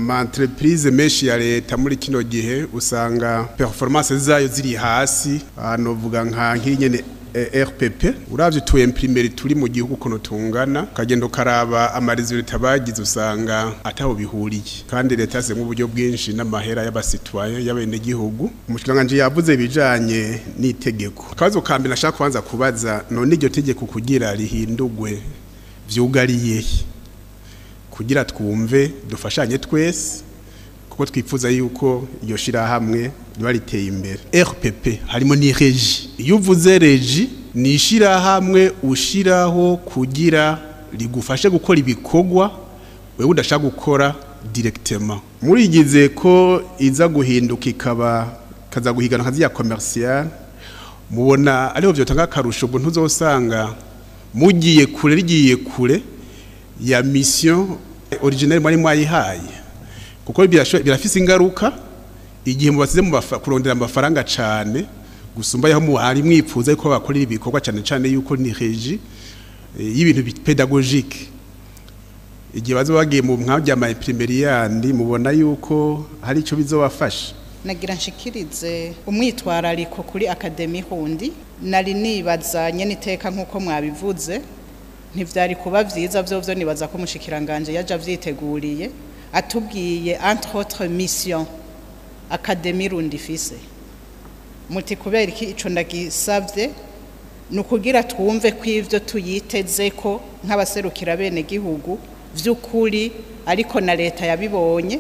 Ama entreprise menshi ya leta muri kino gihe usanga performance zayo ziri hasi. Novuga nka nk'inyene RPP, uravye tu imprimerie turi mu gihugu kuno tungana, ukagenda ukaraba ama résultats bagize, usanga ataho bihuriye, kandi leta yasemwe uburyo bwinshi n'amahera y'aba citoyens, y'abenegihugu. Umushikiranganji yavuze ibijanye n'itegeko. Akabazo ka mbere nashaka kubanza kubaza: none iryo tegeko kugira rihindurwe vyugariye he? Kugira twumve, dufashanye twese, kuko twifuza yuko iryo shirahamwe riba riteye imbere. RPP harimo ni régie. Iyo uvuze régie, ni ishirahamwe ushiraho kugira rigufashe gukora ibikorwa wewe udashaka gukora directement. Murigize ko iza guhinduka, ikaba kaza guhigana kazi ya commercial, mubona ariho vyotanga akarusho. Ubwo ntuzosanga mugiye kure, rigiye kure ya mission originelle mwari mwayihaye? Kuko birafise ingaruka igihe mubasize mu kurondera amafaranga cane gusumba yaho muhari mwipfuza yuko bakorera ibikorwa, cane cane yuko ni régie y'ibintu pédagogique. Igihe bazo bagiye mu mwabya ama imprimerie yandi, mubona yuko hari ico bizobafasha? Nagira nshikirize umwitwarariko kuri Académie Hundi. Nari nibaza nyene iteka, nk'uko mwabivuze, ntivyari kuba vyiza vyovyo, nibaza ko umushikiranganje yaje avyiteguriye, atubwiye entre autres missions Académie Rundi ifise. Muti kubera iki ico ndagisavye? Ni ukugira twumve ko ivyo tuyiteze ko nk'abaserukira bene gihugu vy'ukuri, ariko na leta yabibonye,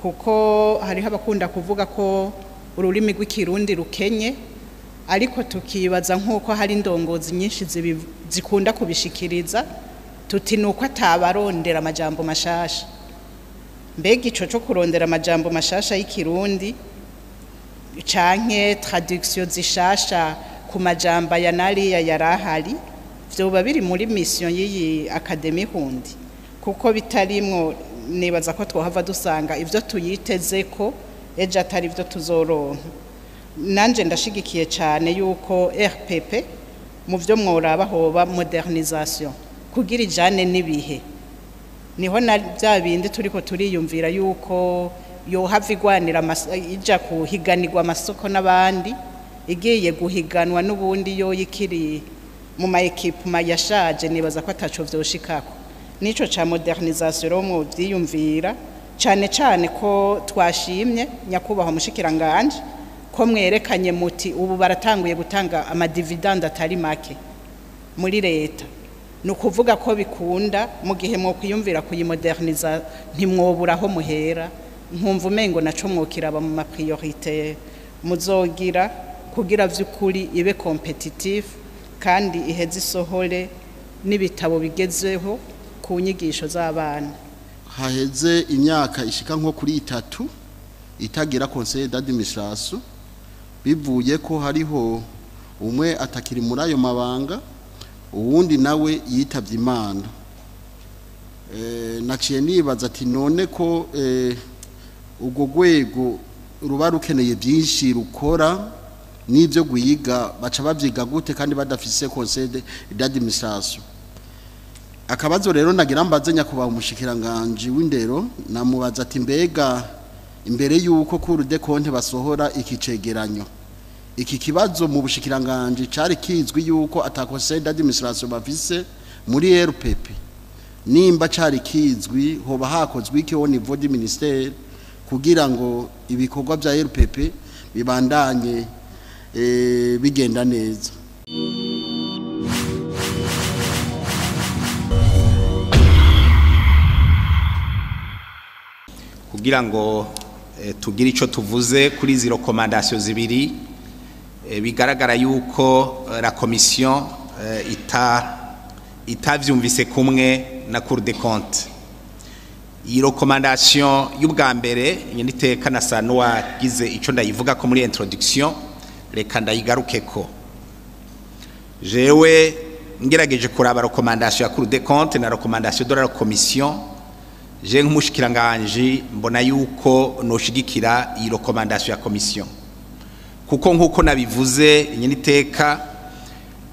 kuko hariho abakunda kuvuga ko ururimi rw'Ikirundi rukenye, ariko tukibaza nk'uko hari indongozi nyinshi zikunda kubishikiriza, tuti ni uko atabarondera amajambo mashasha. Mbega ico co kurondera amajambo mashasha y'Ikirundi canke traduction zishasha ku majambo ya nariya yarahari, vyoba biri muri mission y'iyi Académie Hundi? Kuko bitarimwo, nibaza ko twohava dusanga ivyo tuyiteze ko ejo atari ivyo tuzoronka. Nanje ndashigikiye cane yuko RPP mu vyo mworaba hoba modernisation kugira ijane n'ibihe. Niho na bya bindi turiko turiyumvira yuko yohava igwanira ija kuhiganirwa amasoko n'abandi, igiye guhiganwa n'ubundi yo ikiri mu ma équipements yashaje, nibaza ko ataco vyoshikako. Nico ca modernisation rero mwovyiyumvira cane cane, ko twashimye, nyakubahwa mushikiranganje, ko mwerekanye muti ubu baratanguye gutanga ama dividendes atari make muri leta. Ni ukuvuga ko bikunda mu gihe mwokwiyumvira kuyimoderniza, ntimwobura aho muhera. Nkumva umengo naco mwokiraba mu ma priorités muzogira, kugira vy'ukuri ibe compétitive kandi iheze isohore n'ibitabo bigezeho ku nyigisho z'abana. Haheze imyaka ishika nko kuri 3 itagira conseil d'administration, bivuye ko hariho umwe atakiri muri ayo mabanga, uwundi nawe yitavye Imana. Naciye nibaza ati none ko urwo rwego ruba rukeneye byinshi rukora n'ibyo guyiga, baca babyiga gute kandi badafise conseil d'administration? Akabazo rero nagira mbaze nyakubahwa umushikiranganje w'indero, namubaza ati mbega imbere yuko Cour des comptes basohora iki cegeranyo, iki kibazo mu bushikiranganje cari kizwi yuko ata conseil d'administration bafise muri RPP? Nimba cari kizwi, hoba hakozwe iki au niveau du ministère kugira ngo ibikorwa bya RPP bibandanye bigenda neza? Kugira ngo tugire ico tuvuze kuri izi recommandations zibiri, bigaragara yuko la commission itavyumvise kumwe na Cour des comptes. Iyi recommandation y'ubwa mbere, nyeniteka nasa n'uwagize ico ndayivuga ko muri introduction, reka ndayigarukeko. Jewe ngerageje kuraba recommandation ya Cour des comptes na recommandation de la commission, je nk'umushikiranganje mbona yuko noshigikira iyi recommandation ya commission, kuko nkuko nabivuze, nyeniteka,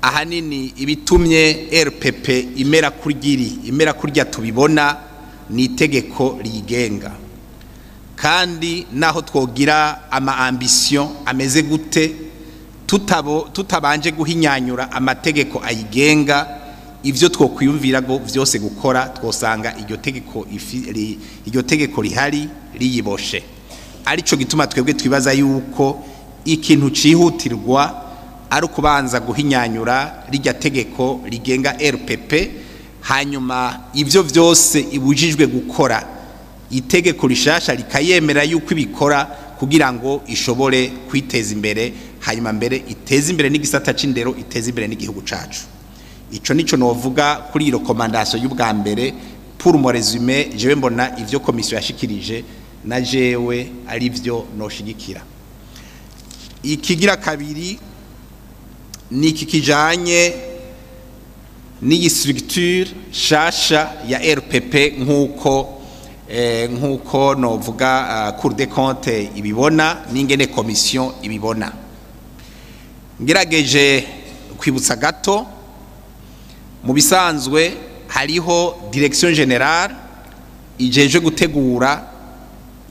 ahanini ibitumye RPP imera kurgiri imera kurya tubibona ni itegeko riyigenga. Kandi naho twogira ama ambition ameze gute, tutabanje guhinyanyura amategeko ayigenga, ivyo twokwiyumvira go vyose gukora twosanga iryo tegeko rihari riyiboshe. Arico gituma twebwe twibaza yuko ikintu cihutirwa ari ukubanza guhinyanyura rijya tegeko rigenga RPP, hanyuma ivyo vyose ibujijwe gukora itegeko rishasha rikayemera yuko ibikora kugira ngo ishobore kwiteza imbere, hanyuma mbere iteze imbere n'igisata c'indero, iteze imbere n'igihugu cacu. Ico nico novuga kuri iyo recommandation y'ubwa mbere. Pour mon résumé, jewe mbona ivyo commission yashikirije na jewe ari vyo noshigikira. Ikigira kabiri ni iki kijanye n'iyi structure shasha ya RPP, nkuko novuga Cour des comptes ibibona n'ingene commission ibibona. Ngerageje kwibutsa gato, mu bisanzwe hariho direction générale ijeje gutegura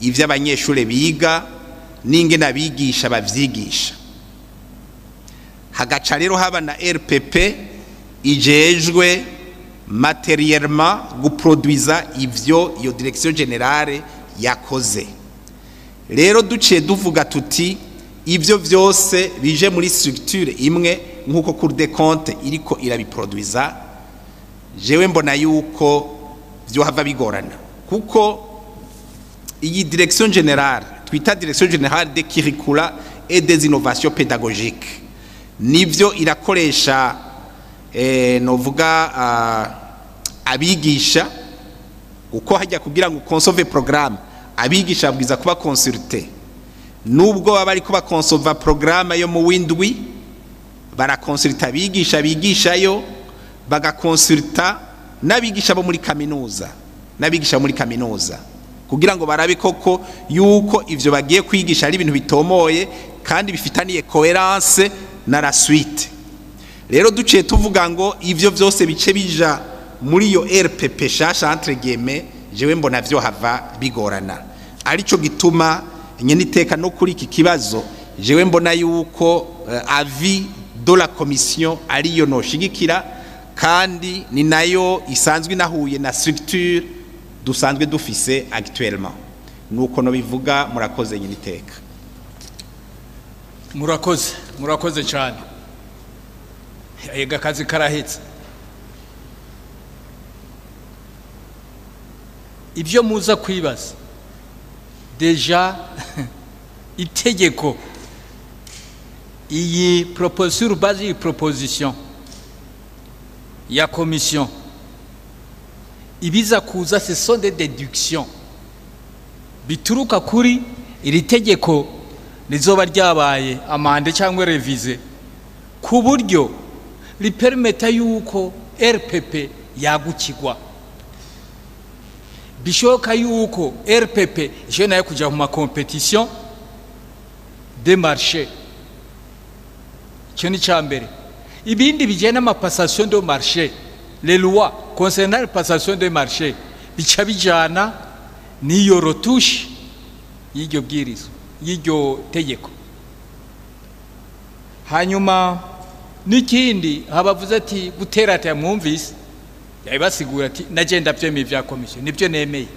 ivyo abanyeshure biga n'ingene abigisha bavyigisha. Hagaca rero haba na RPP ijejwe matériellement guproduiza ivyo iyo direction générale yakoze. Rero duciye duvuga tuti ivyo vyose bije muri structure imwe nkuko Cour des comptes iriko irabiproduiza, jewe mbona yuko vyo hava bigorana, kuko iyi direction générale twita direction générale des curricula et des innovations pédagogiques nivyo irakoresha novuga abigisha, uko hajya kugira ngo conserve programme abigisha babwiza kuba consulté. Nubwo baba ariko bakonsova programme yo mu windwi, barakonsulta abigisha bigishayo, bagakonsulta n'abigisha bo muri kaminuza, n'abigisha muri kaminuza, kugira ngo barabe koko yuko ivyo bagiye kwigisha ari ibintu bitomoye kandi bifitaniye cohérence na la suite. Rero duciye tuvuga ngo ivyo vyose bice bija muri iyo RPP shasha entre guillemets, jewe mbona vyo hava bigorana. Arico gituma nyene iteka no kuri iki kibazo jewe mbona yuko avis de la commission ariyo noshigikira, kandi ni nayo isanzwe inahuye na structure dusanzwe dufise actuellement. Nuko no bivuga. Murakoze nyene iteka. Murakoze, murakoze cyane. Ega akazi karahetse. Ibyo muza kwibaza, déjà itegeko, iyi proposition, base iyi proposition ya commission ibiza kuza, ce sont des déductions bituruka kuri iri tegeko rizoba ryabaye amendé cyangwa révisé, ku buryo ripermeta yuko RPP yagukirwa, bishoboka yuko RPP ishobora nayo kujya mu ma compétition de marché. Icyo ni icya mbere. Ibindi bijyanye n'ama passation de marché, les lois concernant les passations de marché, bica bijyana n'iyo retouche y'iryo bwirizwa, y'iryo tegeko. Hanyuma n'ikindi habavuze ati gutera, mwumvise yabibasigura ati nagenda byemeye ibya komisiyo, nibyo nemeye.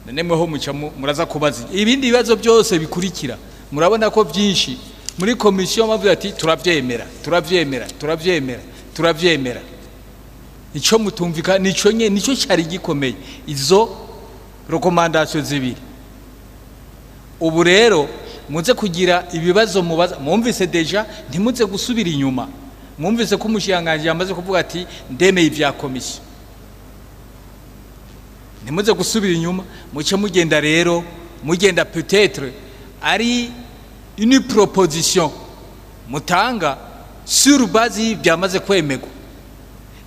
None mweho muca muraza kubaza ibindi bibazo byose bikurikira. Murabona ko byinshi muri komisiyo bavuze ati turabyemera, turabyemera, turabyemera, turabyemera. Icyo mutumvika nico nye nico cyari gikomeye, izo recommandations zibiri. Ubu rero muze kugira ibibazo mubaza. Mwumvise déjà, ntimuze gusubira inyuma, mwumvise ko umushikiranganji yamaze kuvuga ati ndemeye ibya komisiyo. Ntimuze gusubira inyuma, muce mugenda rero, mugenda peut-être ari une proposition mutanga sur base y'ibyamaze kwemerwa,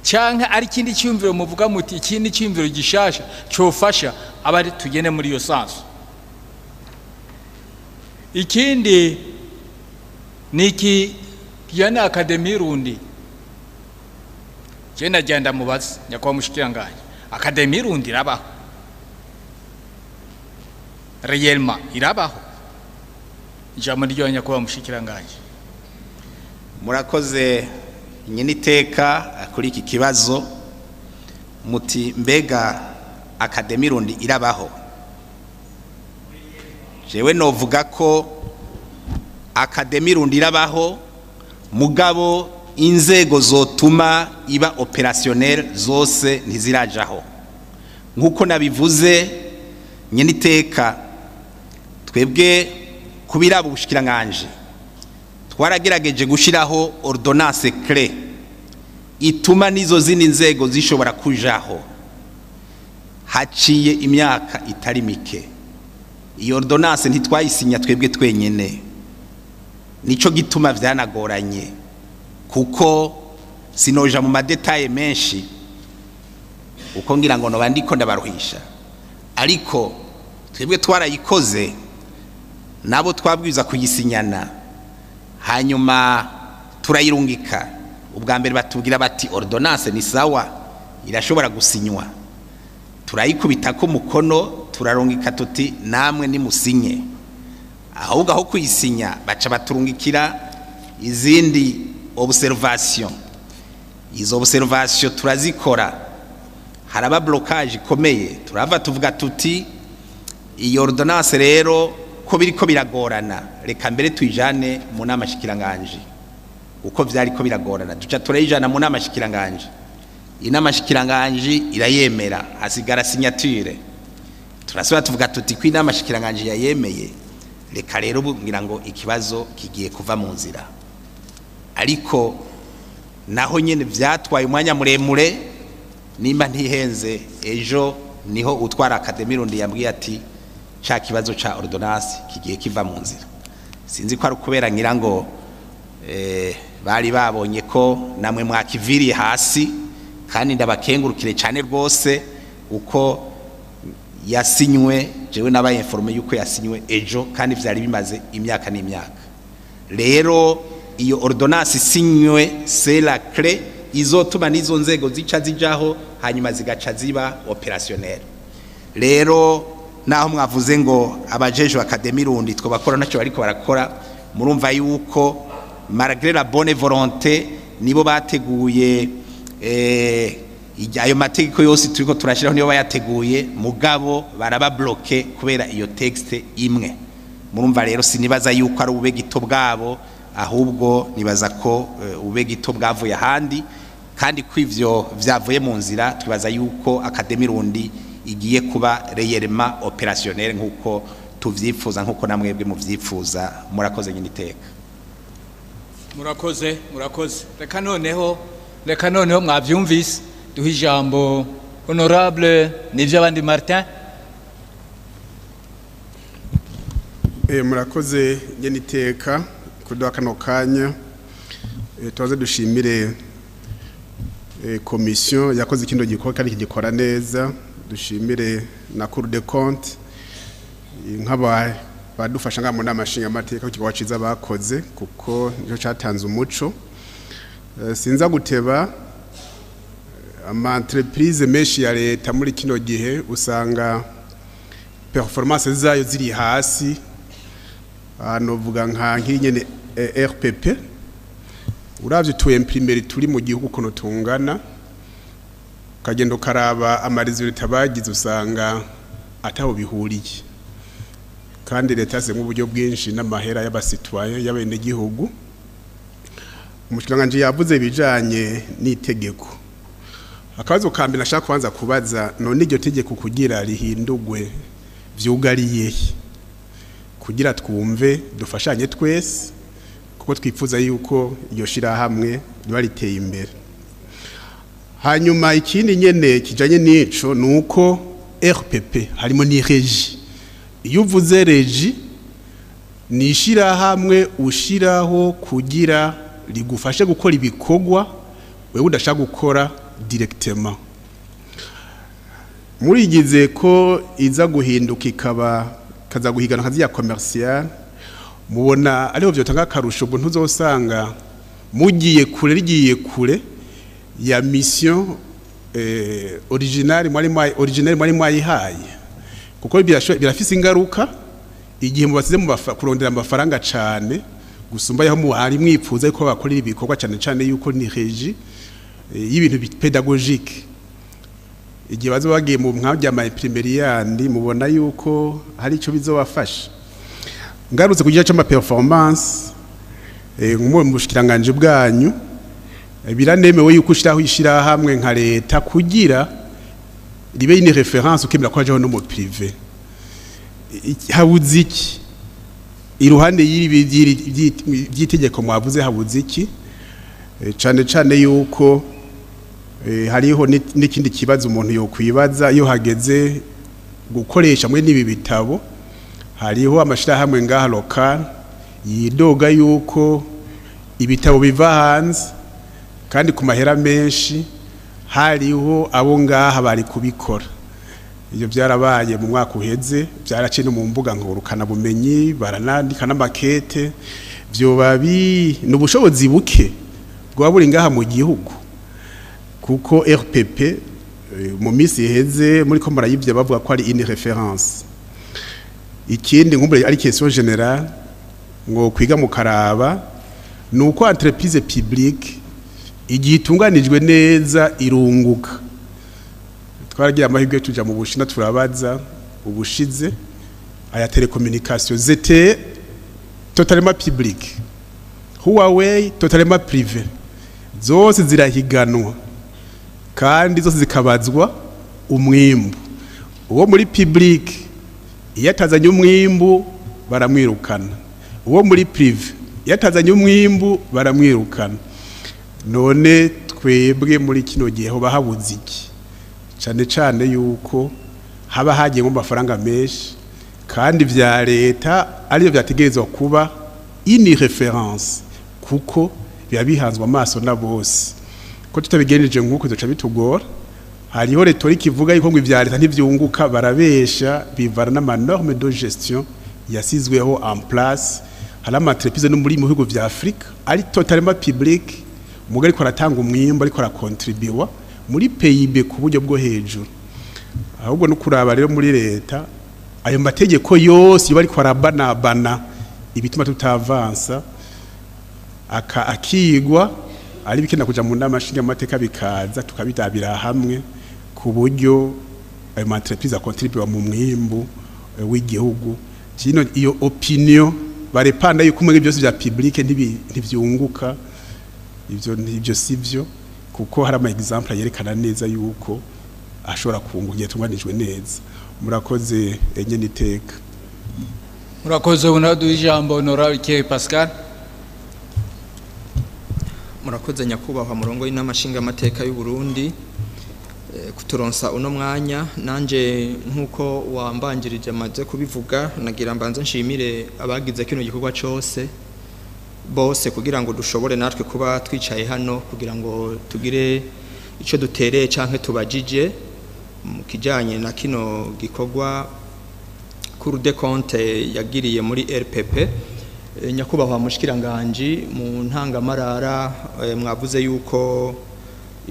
canke ari ikindi cyumviro muvuga muti ikindi cyumviro gishasha cofasha, abari tugende muri iyo sens. Ikindi ni iki kijyana na Académie Rundi. Je nagenda mubaza nyakubahwa mushikiranganji, Académie Rundi irabaho? Réellement irabaho? Ijambo ryo nyakubahwa mushikiranganje. Murakoze nyine iteka kuri iki kibazo. Muti mbega Académie Rundi irabaho? Jewe novuga ko Académie Rundi irabaho, mugabo inzego zotuma iba opérationnel zose ntizirajaho. Nkuko nabivuze nyine iteka, twebwe kubiraba ubushikiranganje twaragerageje gushiraho ordonnance clé ituma nizo zindi nzego zishobora kujaho. Haciye imyaka itari mike. Iyo ordonnance ntitwayisinya twebwe twenyene, nico gituma vyanagoranye, kuko sinoja mu ma détails menshi uko ngira ngo noba ndiko ndabaruhisha, ariko twebwe twarayikoze, nabo twabwiza kuyisinyana, hanyuma turayirungika. Ubwa mbere batubwira bati ordonnance ni sawa, irashobora gusinywa. Turayikubita ko mukono, turarungika, tuti namwe nimusinye. Ahubwo aho kuyisinya baca baturungikira izindi observation. Izo observation turazikora, haraba blocage ikomeye. Turava tuvuga tuti iyo ordonnance rero ko biriko biragorana, reka mbere tuyijane mu nama shikiranganje, uko vyari ko biragorana. Duca turayijana mu nama shikiranganje, inama shikiranganje irayemera, hasigara signature. Turasubira tuvuga tuti ko inama shikiranganje yayemeye, reka rero ubu ngira ngo ikibazo kigiye kuva mu nzira. Ariko naho nyene vyatwaye umwanya muremure. Nimba ntihenze, ejo niho utwara Académie Rundi yambwiye ati ca kibazo ca ordonnance kigiye kiva mu nzira. Sinzi ko ari ukubera ngira ngo bari babonye ko namwe mwakiviriye hasi, kandi ndabakengurukire cyane rwose uko yasinywe. Jewe nabaye informé yuko yasinywe ejo, kandi vyari bimaze imyaka n'imyaka. Rero iyo ordonnance isinywe, c'est la clé izotuma n'izo nzego zica zijaho, hanyuma zigaca ziba opérationnel. Rero naho mwavuze ngo abajeje Académie Rundi two bakora, ntacyo bariko barakora. Murumva yuko malgré la bonne volonté, nibo bateguye ayo mategeko yose turiko turashiraho, nibo bayateguye, mugabo baraba bloqué kubera iyo texte imwe. Murumva rero sinibaza yuko ari ube gito bwabo, ahubwo nibaza ko ube gito bwavuye ahandi. Kandi ko ivyo vyavuye mu nzira, twibaza yuko Académie Rundi igiye kuba réellement opérationnel nkuko tuvyifuza, nkuko namwebwe muvyifuza. Murakoze nyine iteka. Murakoze, murakoze. Reka noneho mwavyumvise, duhe ijambo honorable Nivyabandi Martin. Murakoze nyene iteka kuduha kano kanya. Tubaze dushimire komisiyo yakoze kino gikorwa kandi kigikora neza. Dushimire na Cour des comptes, nk'aba badufasha ngaha mu nama nshingamateka ku gikorwa ciza bakoze, kuko nico catanze umuco. Sinza guteba, ama entreprise menshi ya leta muri kino gihe usanga performance zayo ziri hasi. Novuga nka nk'inyene RPP. Uravye tu imprimerie turi mu gihugu ukuntu tungana, ukagenda ukaraba ama résultats bagize, usanga ataho bihuriye, kandi leta yasizemwo uburyo bwinshi n'amahera y'abasitwaye, y'abenegihugu. Umushikiranganji yavuze ibijanye n'itegeko. Akabazo ka mbere nashaka kubanza kubaza: none iryo tegeko kugira rihindurwe vyugariye he? Kugira twumve, dufashanye twese, kuko twifuza yuko iryo shirahamwe riba riteye imbere. Hanyuma ikindi nyene kijanye n'ico nuko RPP harimo ni régie. Iyo uvuze régie, ni ishirahamwe ushiraho kugira rigufashe gukora ibikorwa wewe udashaka gukora directement. Murigize ko iza guhinduka ikaba kaza guhigana kazi ya commercial, mubona ariho vyotanga akarusho? Ubwo ntuzosanga mugiye kure, rigiye kure ya mission originale mwari mwayihaye? Kuko birafise ingaruka igihe mubasize mu kurondera amafaranga cane gusumba yaho muhari mwipfuza yuko bakorera ibikorwa, cane cane yuko ni régie y'ibintu pédagogique. Igihe baza bagiye mu mwabya ama imprimerie yandi, mubona yuko hari ico bizobafasha. Ngarutse kugira cyo ama performance, nk'umwe mu bushikiranganje bwanyu, biranemewe yuko ushiraho ishirahamwe nka leta kugira ribe une référence, ukemera ko hajaho no mu privé. Habuze iki iruhande y'ibi by'itegeko mwavuze? Habuze iki? Cane cane yuko hariho n'ikindi kibazo umuntu yokwibaza iyo hageze gukoresha muri n'ibi bitabo. Hariho amashirahamwe ngaha local yidoga yuko ibitabo biva hanze kandi ku mahera menshi, hariho abo ngaha bari kubikora. Ibyo byarabaye mu mwaka uheze, byaraciye no mu mbuga ngurukana bumenyi, baranandika n'amakete. Vyoba bi ni ubushobozi buke bwaba buri ngaha mu gihugu, kuko RPP mu minsi iheze muri ko murayivye bavuga ko ari une référence. Ikindi nkumbure ari question générale ngo kwiga mukaraba, nuko entreprise publique igihe itunganijwe neza irunguka. Twaragiye amahirwe tuja mu Bushinwa, turabaza ubushize aya télécommunication zete totalement public, Huawei totalement privé, zose zirahiganwa kandi zose zikabazwa umwimbu. Uwo muri public iyo atazanye umwimbu baramwirukana, uwo muri privé iyo atazanye umwimbu baramwirukana. None twebwe muri kino gihe hoba habuze iki, cane cane yuko haba hagiyemo amafaranga menshi kandi vya leta ariyo vyategerezwa kuba une référence, kuko biba bihanzwe amaso na bose? Ko tutabigenjeje nk'uko bizoca bitugora. Hariho rhétorique ivuga yuko ngo ivya leta ntivyunguka, barabesha, bivana n'ama norme de gestion yasizweho en place. Hari ama entreprise no muri mu bihugu vya Afrika ari totalement public, umugabo ariko aratanga umwimbo, ariko arakontribuwa muri PIB ku buryo bwo hejuru. Ahubwo no kuraba rero muri leta ayo mategeko yose iyo ariko arabanabana ibituma tutavansa aka akigwa, ari bikenda kuja mu nama nshingamateka, bikaza tukabidabira hamwe ku buryo ayo ma entreprise akontribuwa mu mwimbu w'igihugu. Kino iyo opinion barepanda yuko umwe byose vya public ntivyunguka, ivyo sivyo, kuko hari ama exemple yerekana neza yuko ashobora kunguka igihe atunganijwe neza. Murakoze enye niteka. Murakoze. Unaduha ijambo honorable Ikeye Pascal. Murakoze nyakubahwa murongo w'inama nshingamateka y'u Burundi kuturonsa uno mwanya. Nanje nkuko wambanjirije amaze kubivuga, nagira mbanze nshimire abagize kino gikorwa cose bose kugira ngo dushobore natwe kuba twicaye hano kugira ngo tugire ico dutereye canke tubajije mu kijanye na kino gikorwa Cour des comptes yagiriye muri RPP. Nyakubahwa mushikiranganje, mu ntangamarara mwavuze yuko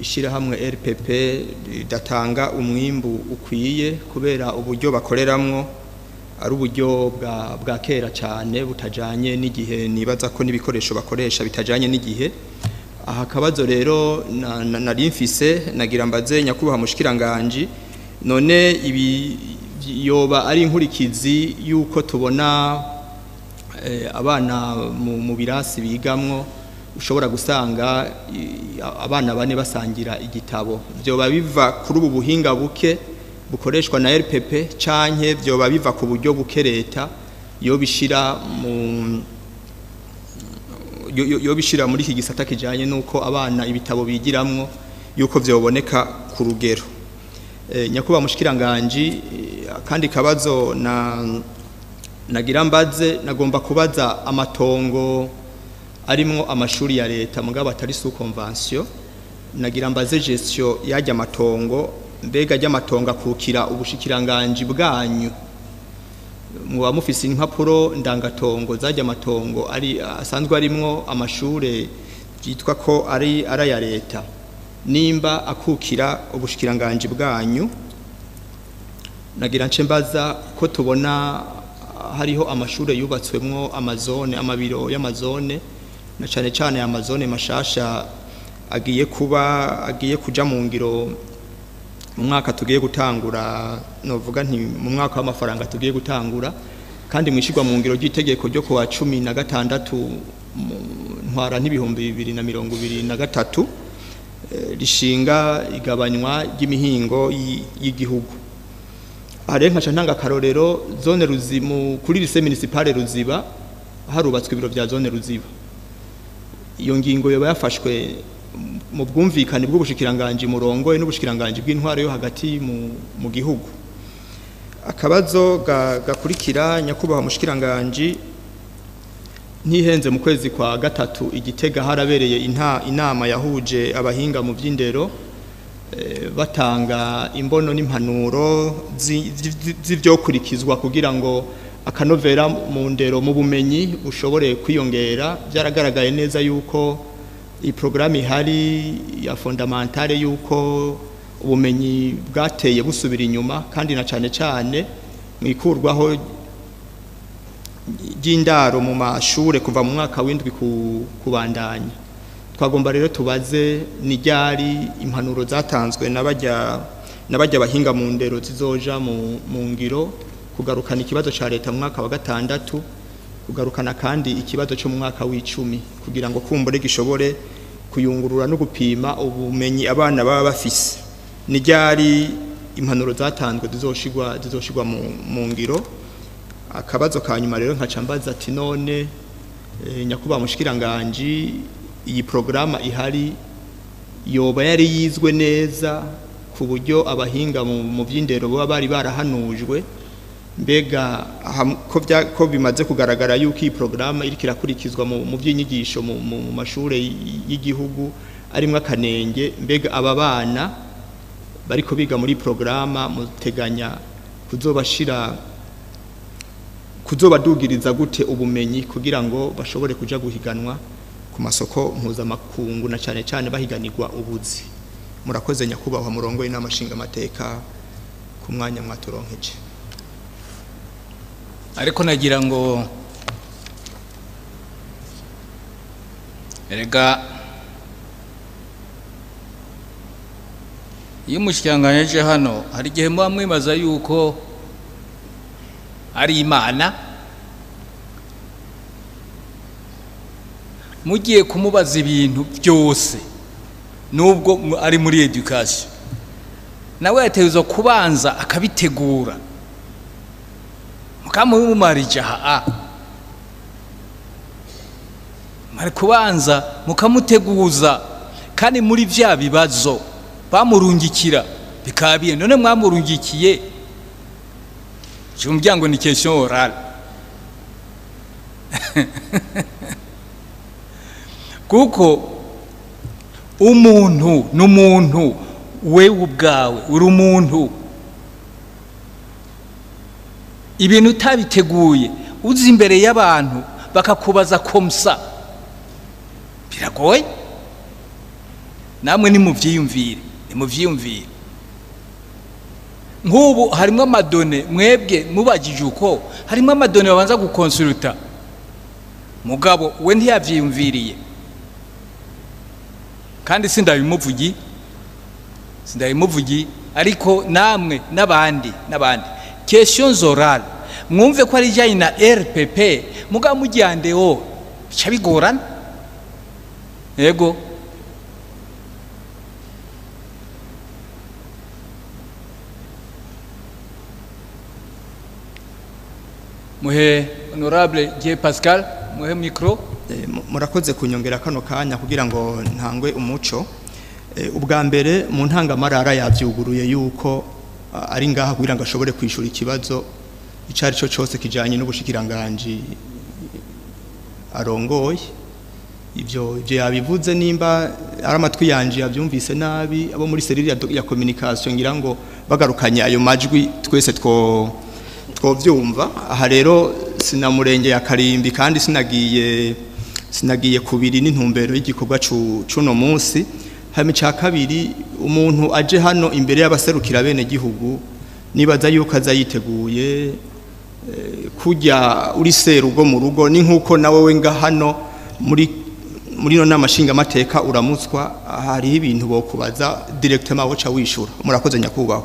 ishirahamwe RPP ridatanga umwimbu ukwiye kubera uburyo bakoreramwo ari uburyo bwa kera cyane butajanye n'igihe. Nibaza ko n'ibikoresho bakoresha bitajanye n'igihe. Aha kabazo rero nari mfise, nagira mbaze nyakubahwa mushikiranganje: none ibi yoba ari inkurikizi yuko tubona abana mu birasi bigamwo ushobora gusanga abana bane basangira igitabo? Vyoba biva kuri ubu buhinga buke bukoreshwa na RPP, canke vyoba biva ku buryo buke leta yo bishira muri iki gisata kijanye nuko abana ibitabo bigiramwo yuko vyoboneka ku rugero? Nyakubahwa mushikiranganje, akandi kabazo na nagira mbaze, nagomba kubaza amatongo arimwo amashuri ya leta mugabo atari sous convention. Nagira mbaze gestion yajya amatongo: mbega ajya amatongo akukira ubushikiranganji bwanyu? Muba mufise impapuro ndangatongo zajya amatongo ari asanzwe arimwo amashure byitwa ko ari aya leta, nimba akukira ubushikiranganji bwanyu? Nagira nce mbaza ko tubona hariho amashure yubatswemwo amazone, amabiro y'amazone, na cane cane amazone mashasha agiye kuba agiye kuja mu ngiro mu mwaka tugiye gutangura, novuga nti mu mwaka w'amafaranga tugiye gutangura, kandi mwishirwa mu ngiro ry'itegeko ryo kuwa 16 ntwara n'ibihumbi 2023 rishinga igabanywa ry'imihingo y'igihugu. Aha nkaca ntanga akarorero zone Ruzimu kuri lycée municipale Ruziba harubatswe ibiro vya zone Ruziba. Iyo ngingo yoba yafashwe mu bwumvikane bw'ubushikiranganje murongoye n'ubushikiranganje bw'intwaro yo hagati mu gihugu. Akabazo gakurikira nyakubahwa mushikiranganje, ntihenze mu kwezi kwa gatatu igitega harabereye inama yahuje abahinga mu by'indero, batanga imbono n'impanuro z'ivyokurikizwa kugira ngo akanovera mu ndero mu bumenyi bushobore kwiyongera. Byaragaragaye neza yuko iyi programme ihari ya fondamentale yuko ubumenyi bwateye busubira inyuma, kandi na cane cane mwikurwaho ry'indaro mu mashure kuva mu mwaka w'indwi kubandanya. Twagomba rero tubaze ni ryari impanuro zatanzwe n'abajya bahinga mu ndero zizoja mu ngiro kugarukana ikibazo ca leta mu mwaka wa gatandatu, kugarukana kandi ikibazo cyo mu mwaka w'icumi, kugira ngo kumbure gishobore kuyungurura no gupima ubumenyi abana baba bafise. Ni ryari impanuro zatanzwe zizoshigwa mu ngiro. Akabazo ka nyuma rero nkaca mbaza ati none nyakubahwa mushikiranganje, iyi programa ihari yoba yari yizwe neza ku buryo abahinga mu by'indero baba bari barahanujwe? Mbega ko bimaze kugaragara yuko iyi programa iriko irakurikizwa mu by'inyigisho mu mashure y'igihugu arimwo akanenge, mbega aba bana bariko biga muri programa muteganya kuzobadugiriza gute ubumenyi kugira ngo bashobore kuja guhiganwa ku masoko mpuzamakungu na cane cane bahiganirwa ubuzi? Murakoze nyakubahwa murongo inama nshinga amateka ku mwanya mwaturonkeje. Ariko nagira ngo erega iyo umushikiranganji hano hari igihe muba mwibaza yuko ari Imana, mugiye kumubaza ibintu byose nubwo ari muri education, nawe yategerezwa kubanza akabitegura mukamumarija mari kubanza mukamuteguza, kandi muri vya bibazo bamurungikira bikabiye. None mwamurungikiye je ngo ni question orale kuko umuntu n'umuntu, wewe ubwawe uri umuntu, ibintu utabiteguye uzi imbere y'abantu bakakubaza komsa biragoye. Namwe nimuvyiyumvire, nimuvyiyumvire. Nk'ubu harimo amadone mwebwe mubagije uko harimo amadone babanza gukonsulta, mugabo we ntiyavyiyumviriye, kandi sindabimuvugi, ariko namwe n'abandi questions orales mwumve ko ari ijanye na RPP, mugabo mujyandeho bica bigorana. Yego muhe honorable J Pascal, muhe micro. Murakoze kunyongera kano kanya kugira ngo ntangwe umuco. Ubwa mbere mu ntangamarara yavyuguruye yuko ari ngaha kugira ngo ashobore kwishura ikibazo icari cyo cyose kijanye n'ubushikiranganje arongoye. Ivyo yabivuze, nimba ari amatwi yanje yavyumvise nabi, abo muri serire ya communication ngira ngo bagarukanye ayo majwi twese twovyumva. Aha rero sinamurenge ya Karimbi kandi sinagiye kubiri n'intumbero y'igikorwa cuno munsi. Hama ca kabiri, umuntu aje hano imbere y'abaserukira bene gihugu Nibaza yuko aza yiteguye kujya uri serugo mu rugo, ni nkuko nawe we nga hano muri no nama nshingamateka uramutswa, hariho ibintu bokubaza directement woca wishura. Murakoze nyakubahwa.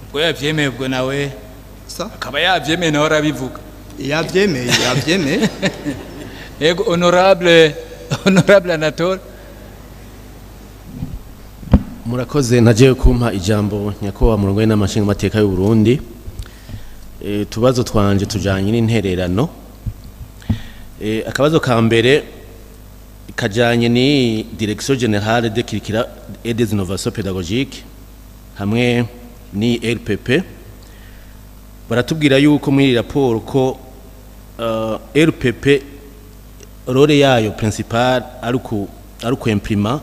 Ubwo yavyemeye, ubwo nawe akaba yavyemeye, nawe arabivuga. Yavyemeye, yavyemeye. Yego, honorable Anatole. Murakoze naje kumpa ijambo, nyakubahwa murongo w'inama nshingamateka y'u Burundi. Tubazo twanje tujanye n'intererano. Akabazo ka mbere kajanye ni Direction Générale de Curricula et des Innovations Pédagogiques hamwe ni RPP. Baratubwira yuko muri raporo ko RPP rôle yayo principal ari ku imprima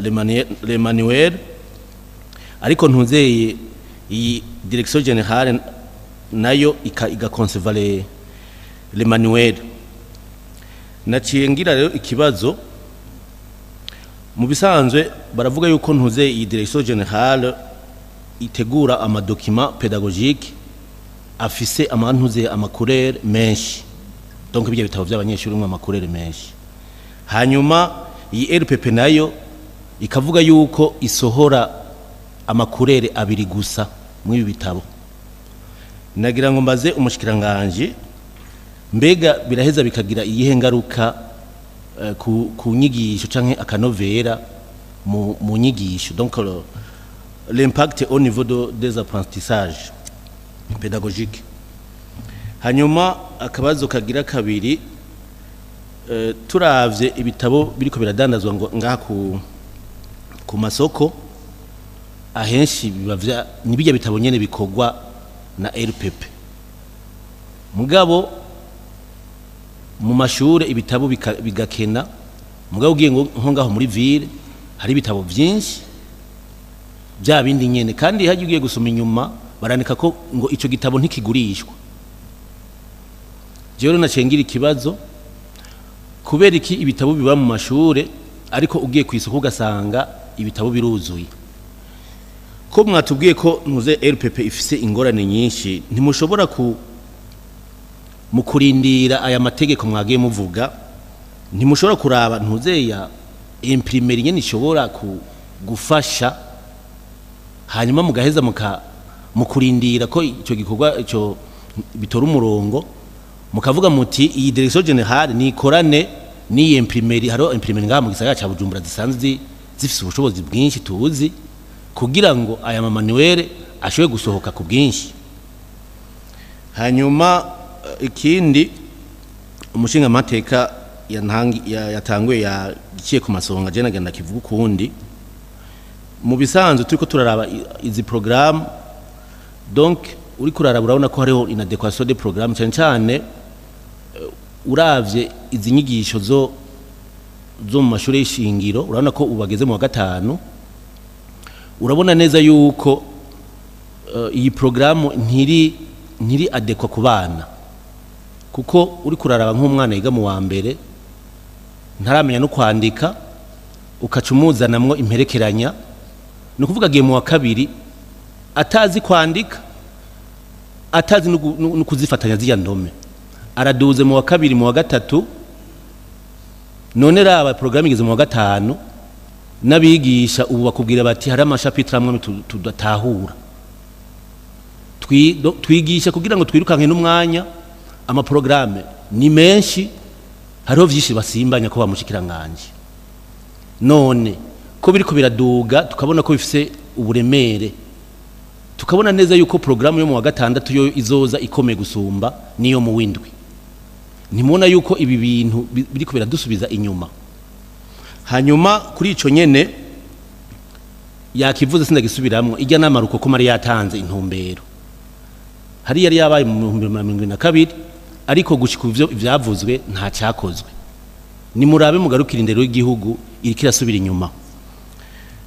les manuels, ariko ntuzeye iyi Direction Générale nayo igaconserva les manuels. Naciye ngira rero ikibazo: mu bisanzwe baravuga yuko ntuze iyi Direction Générale itegura amadocuments pédagogiques afise amantuze amacouleurs menshi, donc ibyo bitabo by'abanyeshuri mu amacouleurs menshi, hanyuma iyi RPP nayo ikavuga yuko isohora amacouleurs abiri gusa muri ibi bitabo. Nagira ngo mbaze umushikiranganje, mbega biraheza bikagira iyihe ngaruka ku nyigisho canke akanovera mu nyigisho, donc l'impact au niveau des apprentissages pédagogiques? Hanyuma akabazo kagira kabiri, turavye ibitabo biriko biradandazwa ngo ngaha ku masoko, ahenshi biba ni bijya bitabo nyene bikorwa na RPP, mugabo mu mashure ibitabo bigakena. Mugabo ugiye ngo nko ngaho muri ville hari ibitabo vyinshi bya bindi nyene, kandi hagiye ugiye gusoma inyuma barandika ko ngo ico gitabo ntikigurishwa. Jewe rero naciye ngira ikibazo: kubera iki ibitabo biba mu mashure, ariko ugiye ku isoko ugasanga ibitabo biruzuye? Ko mwatubwiye ko ntuze RPP ifise ingorane nyinshi, ntimushobora ku mu kurindira aya mategeko mwagiye muvuga, ntimushobora kuraba ntuze ya imprimerie nyene ishobora gufasha, hanyuma mugaheza mu kurindira ko ico gikorwa ico bitora umurongo, mukavuga muti iyi Direction Générale nikorane n'iyi imprimerie? Hariho imprimerie ngaha mu gisagara ca Bujumbura zisanzwe zifise ubushobozi bwinshi tuzi, kugira ngo aya mamanuels ashobore gusohoka ku bwinshi. Hanyuma ikindi umushinga amateka yatanguye yagiye ku masonga, je nagenda kivuga ukundi. Mu bisanzwe turiko turaraba izi programme, donc uri kuraraba urabona ko hariho inadéquation de programme, cyane cyane uravye izi nyigisho zo mu mashuri y'ishingiro. Urabona ko ubu bageze mu wa gatanu, urabona neza yuko iyi programme ntiri adéquat ku bana, kuko uri kuraraba nk'umwana yiga mu wa mbere ntaramenya no kwandika, ukaca umuzanamwo imperekeranya, ni ukuvuga agiye mu wa kabiri atazi kwandika, atazi no kuzifatanya ziriya ndome, araduze mu wa kabiri, mu wa gatatu. None raba porogaramu igeze mu wa gatanu, n'abigisha ubu bakubwira bati hari amachapitres amwe tudatahura. Twigisha kugira ngo twirukanke n'umwanya, amaporogaramu ni menshi, hariho vyinshi basimbanya ko bamushikiranganje. None ko biriko biraduga, tukabona ko bifise uburemere, tukabona neza yuko porogaramu yo mu wa gatandatu yo izoza ikomeye gusumba niyo mu windwi, ntimubona yuko ibi bintu biriko biradusubiza inyuma? Hanyuma kuri ico nyene yakivuze, sindagisubiramwo, ijya nama rukokoma yari yatanze intumbero hari yari yabaye mu 2022, ariko gushika ivyo ivyavuzwe nta cyakozwe. Nimurabe mugarukira indero y'igihugu iriko irasubira inyuma.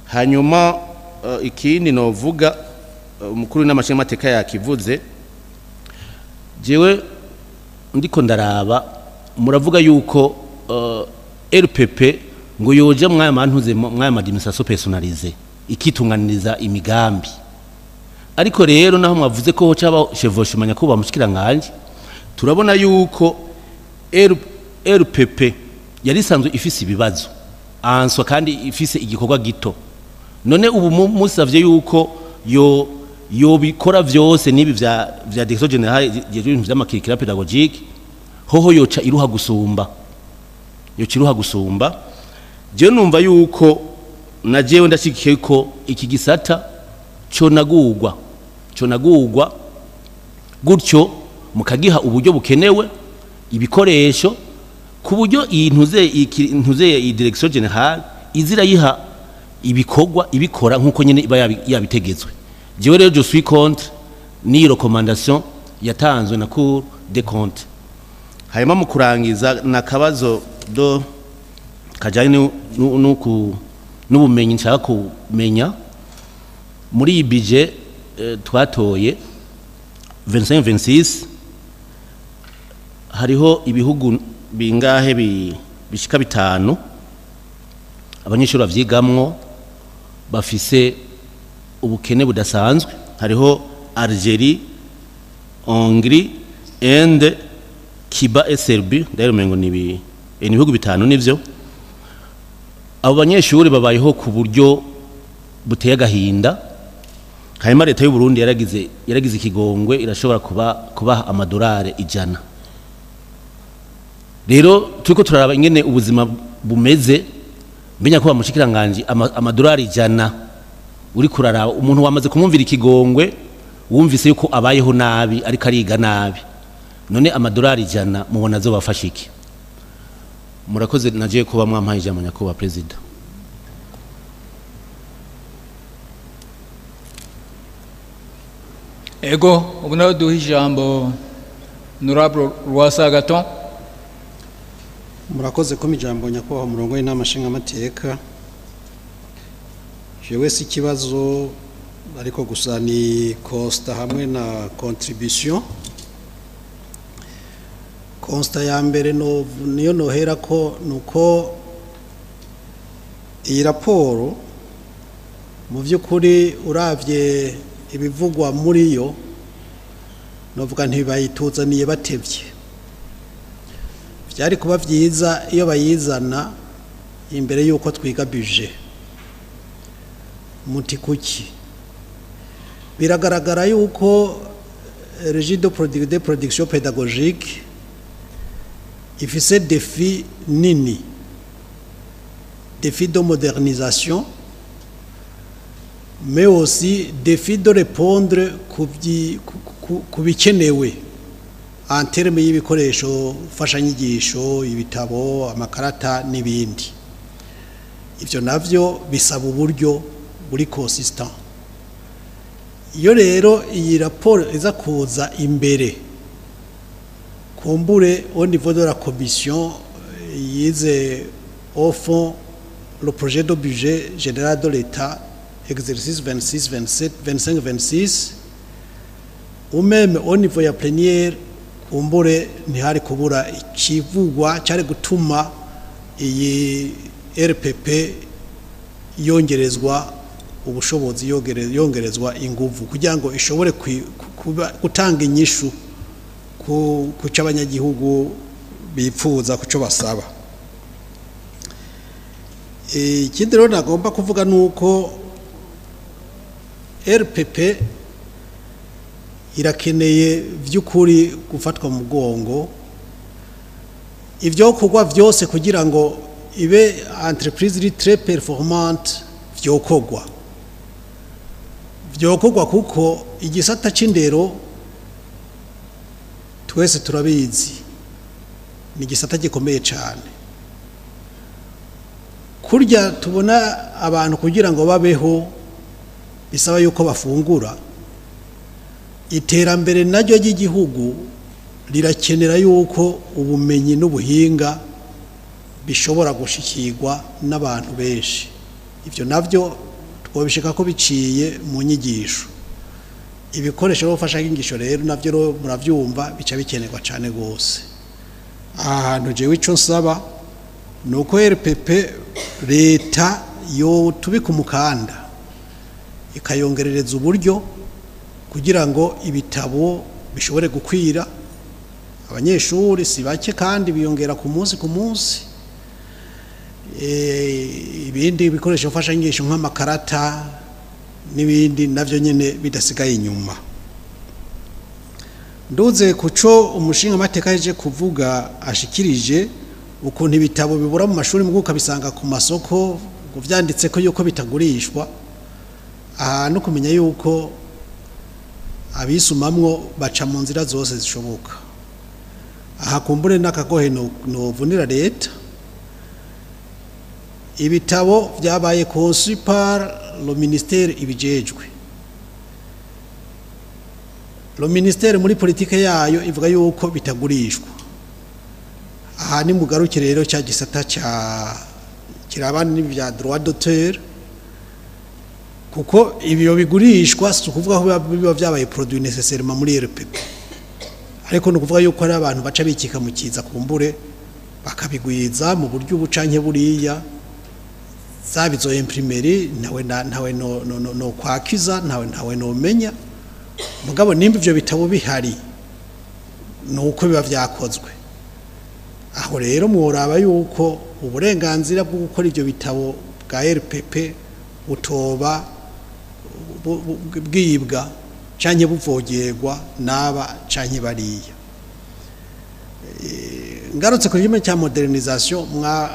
Hanyuma ikindi novuga, umukuru w'inama nshingamateka yakivuze, jewe ndiko ndaraba muravuga yuko RPP ngo yoje mwaya mantuze mwaya administration personnalisée ikitunganiriza imigambi. Ariko rero naho mwavuze ko ho caba chevauchement, nyakubahwa mushikiranganje, turabona yuko RPP yari isanzwe ifise ibibazo answa kandi ifise igikorwa gito. None ubu musavye yuko yo yobikora vyose nibi vya direction générale y'ibintu vy'ama curricula pédagogique, hoho yoca iruha gusumba, yoca iruha gusumba. Je numva yuko na jewe ndashigikiye ko iki gisata conagurwa gutyo, mukagiha uburyo bukenewe, ibikoresho, ku buryo iyi ntuze iyi direction générale izira yiha ibikorwa ibikora nkuko nyene iba yabitegetswe. Jewe rero je suis contre ni recommandation yatanzwe na Cour des comptes. Hanyuma mu kurangiza, na kabazo do kajanye n'ubumenyi nshaka kumenya muri iyi budget twatoye 25 26, hariho ibihugu bingahe bishika bitanu abanyeshuri bavyigamwo bafise ubukene budasanzwe. Hariho Algérie, Hongrie, Inde, Cuba et Serbie. Ndero mengo ni ibihugu bitanu nivyo. Abo banyeshuri babayeho ku buryo buteye agahinda. Hanyuma leta y'u Burundi yaragize ikigongwe, irashobora kubaha amadolari 100. Rero turiko turaraba ingene ubuzima bumeze, menya ko bamushikiranganje amadolari 100 uri kuraraba umuntu wamaze kumwumvira ikigongwe, wumvise yuko abayeho nabi ariko ariga nabi, none amadolari 100 mubona azobafasha iki? Murakoze naje kuba mwampaye ijambo, nyakubahwa President. Ego, ubu nawe duha ijambo Honorable Rwasa Agathon. Murakoze ko ijambo, nyakubahwa murongo w'inama nshingamateka. Jewe si ikibazo, ariko gusa ni constat hamwe na contribution. Constat ya mbere no niyo nohera ko nuko iyi raporo mu by'ukuri uravye ibivugwa muri yo, novuga ntibayituzaniye batevye. Byari kuba vyiza iyo bayizana imbere yuko twiga budget. Muti kuki? Biragaragara yuko régie de production pédagogique ifise défi nini, défi de modernisation, mais aussi défi de répondre ku bikenewe en termes y'ibikoresho mfashanyigisho, ibitabo, amakarata n'ibindi. Ivyo navyo bisaba uburyo buri consistent. Iyo rero iyi raporo iza kuza imbere, kumbure au niveau de la commission yize au fond le projet de budget général de l'État exercice 26 27 25 26, ou même au niveau ya plénière, kumbure ntihari kubura ikivugwa cyari gutuma iyi RPP yongerezwa ubushobozi, yongerezwa inguvu kugira ngo ishobore gutanga inyishu ku cy'abanyagihugu bipfuza, ku cyo basaba. Ikindi rero nagomba kuvuga nuko RPP irakeneye vy'ukuri gufatwa mu mugongo, ivyo kugwa vyose kugira ngo ibe entreprise iri très performante. Vyokogwa kuko igisata c'indero twese turabizi ni igisata gikomeye cyane. Kurya tubona abantu kugira ngo babeho bisaba yuko bafungura, iterambere naryo ry'igihugu rirakenera yuko ubumenyi n'ubuhinga bishobora gushikirwa n'abantu benshi. Ivyo navyo twobishika ko biciye mu nyigisho. Ibikoresho bifasha inyigisho rero navyo muravyumva bica bikenerwa cyane gose. Ahantu jewe ico nsaba nuko RPP Leta yo tubika umukanda ikayongerereza uburyo kugira ngo ibitabo bishobore gukwira abanyeshuri, si bake kandi biyongera ku munsi ku munsi. Ibindi bikoresho mfashanyigisho nk'amakarata n'ibindi navyo nyene bidasigaye inyuma. Nduze kuco umushinga amateka yaje kuvuga, ashikirije ukuntu ibitabo bibura mu mashuri, mu ukabisanga ku masoko ngo vyanditse ko yuko bitagurishwa. Aha no kumenya yuko abisumamwo baca mu nzira zose zishoboka. Aha kumbure n'akagohe no vunira leta: ibitabo vyabaye conçu par le ministère ibijejwe. Le ministère muri politike yayo ivuga yuko bitagurishwa. Aha ni mugaruke rero cya gisata cya kirabana n'ibya droit d'auteur, kuko ibyo bigurishwa si ukuvuga ko biba byabaye produit nécessairement muri RPP, ariko ni ukuvuga yuko hari abantu baca bikika mu kiza, kumbure bakabigwiza mu buryo ubu canke buriya. Zaba izo imprimerie, ntawe no kwakiza, ntawe no menya. Mugabo nimba ivyo bitabo bihari, nuko biba vyakozwe. Aho rero mworaba yuko uburenganzira bwo gukora ivyo bitabo bwa RPP butoba bwibwa canke buvogerwa n'aba canke bariya. Ngarutse ku kimwe cya modernisation,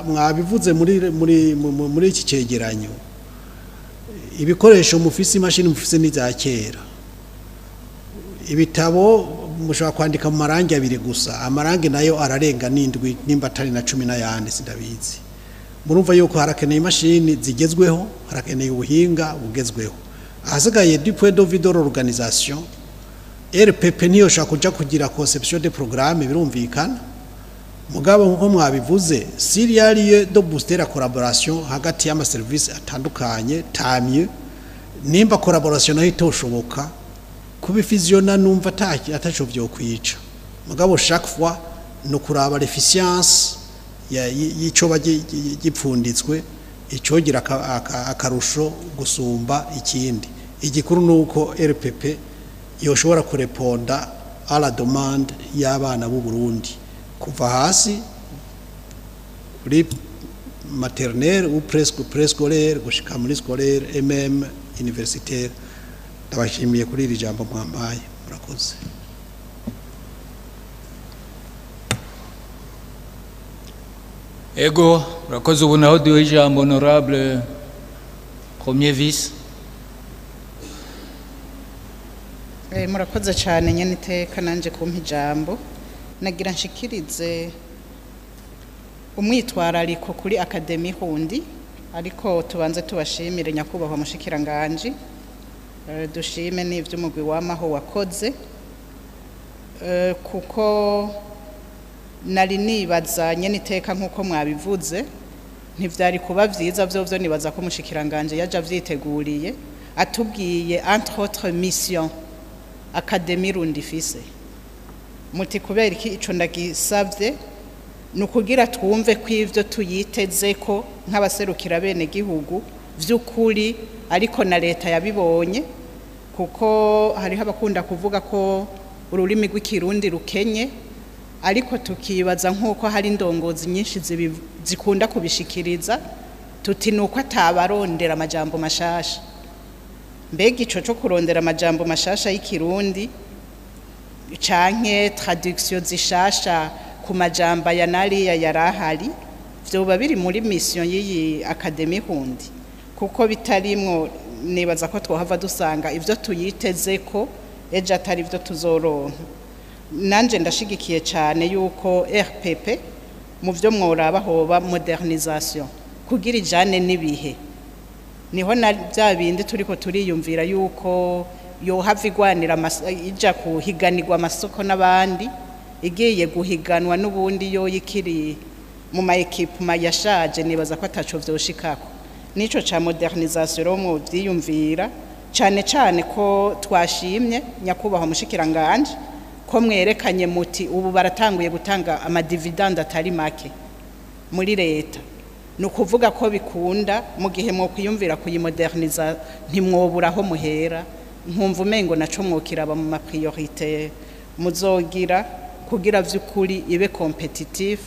mwabivuze muri iki cegeranyo: ibikoresho mufise, imashini mufise n'iza kera, ibitabo mushobora kwandika mu marangi abiri gusa, amarangi nayo ararenga n'indwi nimba atari na 10 n'ayandi, sindabizi. Murumva yuko harakeneye imashini zigezweho, harakeneye ubuhinga bugezweho. Ahasigaye, du point de vue de l'organisation, RPP niyo shaka kuja kugira conception de programme, birumvikana. Mugabo nkuko mwabivuze, s'il y a lieu de booster la collaboration hagati y'ama service atandukanye, tant mieux. Nimba collaboration nayo itoshoboka, kubifusionna numva ataco vyokwica. Mugabo chaque fois no kuraba l'efficience y'ico gipfunditswe, icogira akarusho gusumba ikindi. Igikuru nuko RPP yoshobora kureponda à la demande y'abana b'u Burundi kuva hasi kuri maternelle ou presque préscolaire gushika muri scolaire et même universitaire. Ndabashimiye kuri iri jambo mwampaye, murakoze. Ego, urakoze. Ubu naho duha ijambo honorable premier vice. Murakoze cyane nyene iteka nanje kumpa ijambo. Nagira nshikirize umwitwarariko kuri Académie Hundi, ariko tubanze tubashimire, nyakubahwa mushikiranganje. Dushime n'ivy'umugwi wamaho wakoze, kuko nari nibaza nyene iteka nk'uko mwabivuze, ntivyari kuba vyiza vyovyo nibaza ko mushikiranganje yaje avyiteguriye, atubwiye entre autres missions Académie Rundi ifise. Muti kubera iki ico ndagisavye? Ni ukugira twumve ko ivyo tuyiteze ko nk'abaserukira bene gihugu vy'ukuri, ariko na leta yabibonye, kuko hariho abakunda kuvuga ko ururimi rw'Ikirundi rukenye, ariko tukibaza nk'uko hari indongozi nyinshi zikunda kubishikiriza, tuti nuko atabarondera amajambo mashasha. Mbega ico co kurondera amajambo mashasha y'Ikirundi canke traduction zishasha ku majambo ya nariya yarahari, vyoba biri muri mission y'iyi Académie Hundi? Kuko bitarimwo, nibaza ko twohava dusanga ivyo tuyiteze ko ejo atari ivyo tuzoronka. Nanje ndashigikiye cyane yuko RPP mu vyo mworaba hoba modernisation kugira ijane n'ibihe. Niho na bya bindi turiko turiyumvira yuko yohava igwanira ija kuhiganirwa amasoko n'abandi, igiye guhiganwa n'ubundi yo ikiri mu ma équipement yashaje, nibaza ko ataco vyoshikako. Nico ca modernisation rero mu vyiyumvira cane cane, ko twashimye, nyakubahwa mushikiranganje, ko mwerekanye muti ubu baratanguye gutanga amadividende atari make muri leta. Ni ukuvuga ko bikunda mu gihe mwokwiyumvira kuyimoderniza, ntimwobura aho muhera. Nkumva umengo naco mwokiraba mu ma priorités muzogira kugira vy'ukuri ibe compétitif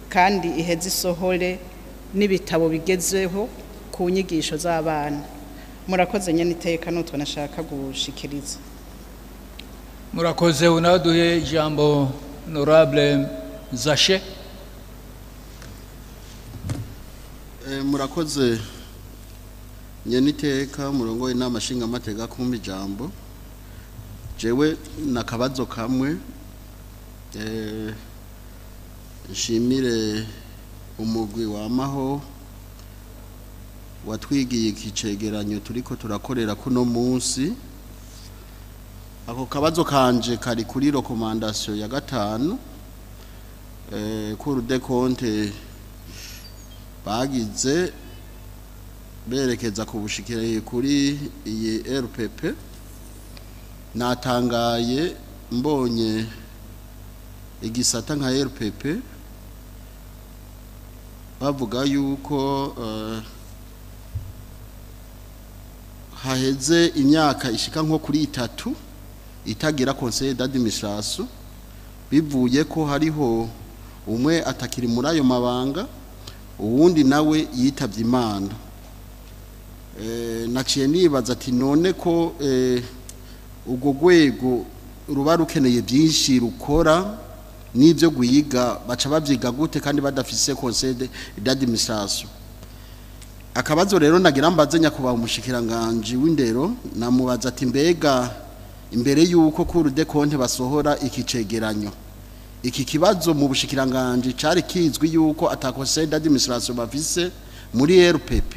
kandi iheze isohore n'ibitabo bigezeho ku nyigisho z'abana. Murakoze nyene iteka, nutwo nashaka gushikiriza. Murakoze. Unaduhe ijambo honorable Zashe. Murakoze nyeniteka murongo inama nshingamateka kumpa ijambo. Jewe nakabazo kamwe. Nshimire umugwi wamaho watwigiye iki cegeranyo turiko turakorera kuno munsi. Ako kabazo kanje kari kuri recommandation ya 5 Cour des comptes bagize berekeza ku bushikire kuri iyi RPP. Natangaye mbonye igisata nka RPP bavuga yuko haheze imyaka ishika nko kuri 3 itagira conseil d'administration, bivuye ko hariho umwe atakiri muri ayo mabanga, uwundi nawe yitavye Imana. Naciye nibaza ati none ko ubwo rwego ruba rukeneye byinshi rukora n'ibyo gwiga, baca bavyiga gute kandi badafise conseil d'administration? Akabazo rero nagira mbaze nyakubahwa umushikiranganje w'indero, namubaza ati mbega imbere yuko Cour des comptes basohora iki cegeranyo, iki kibazo mu bushikiranganje cari kizwi yuko ata conseil d'administration bafise muri RPP?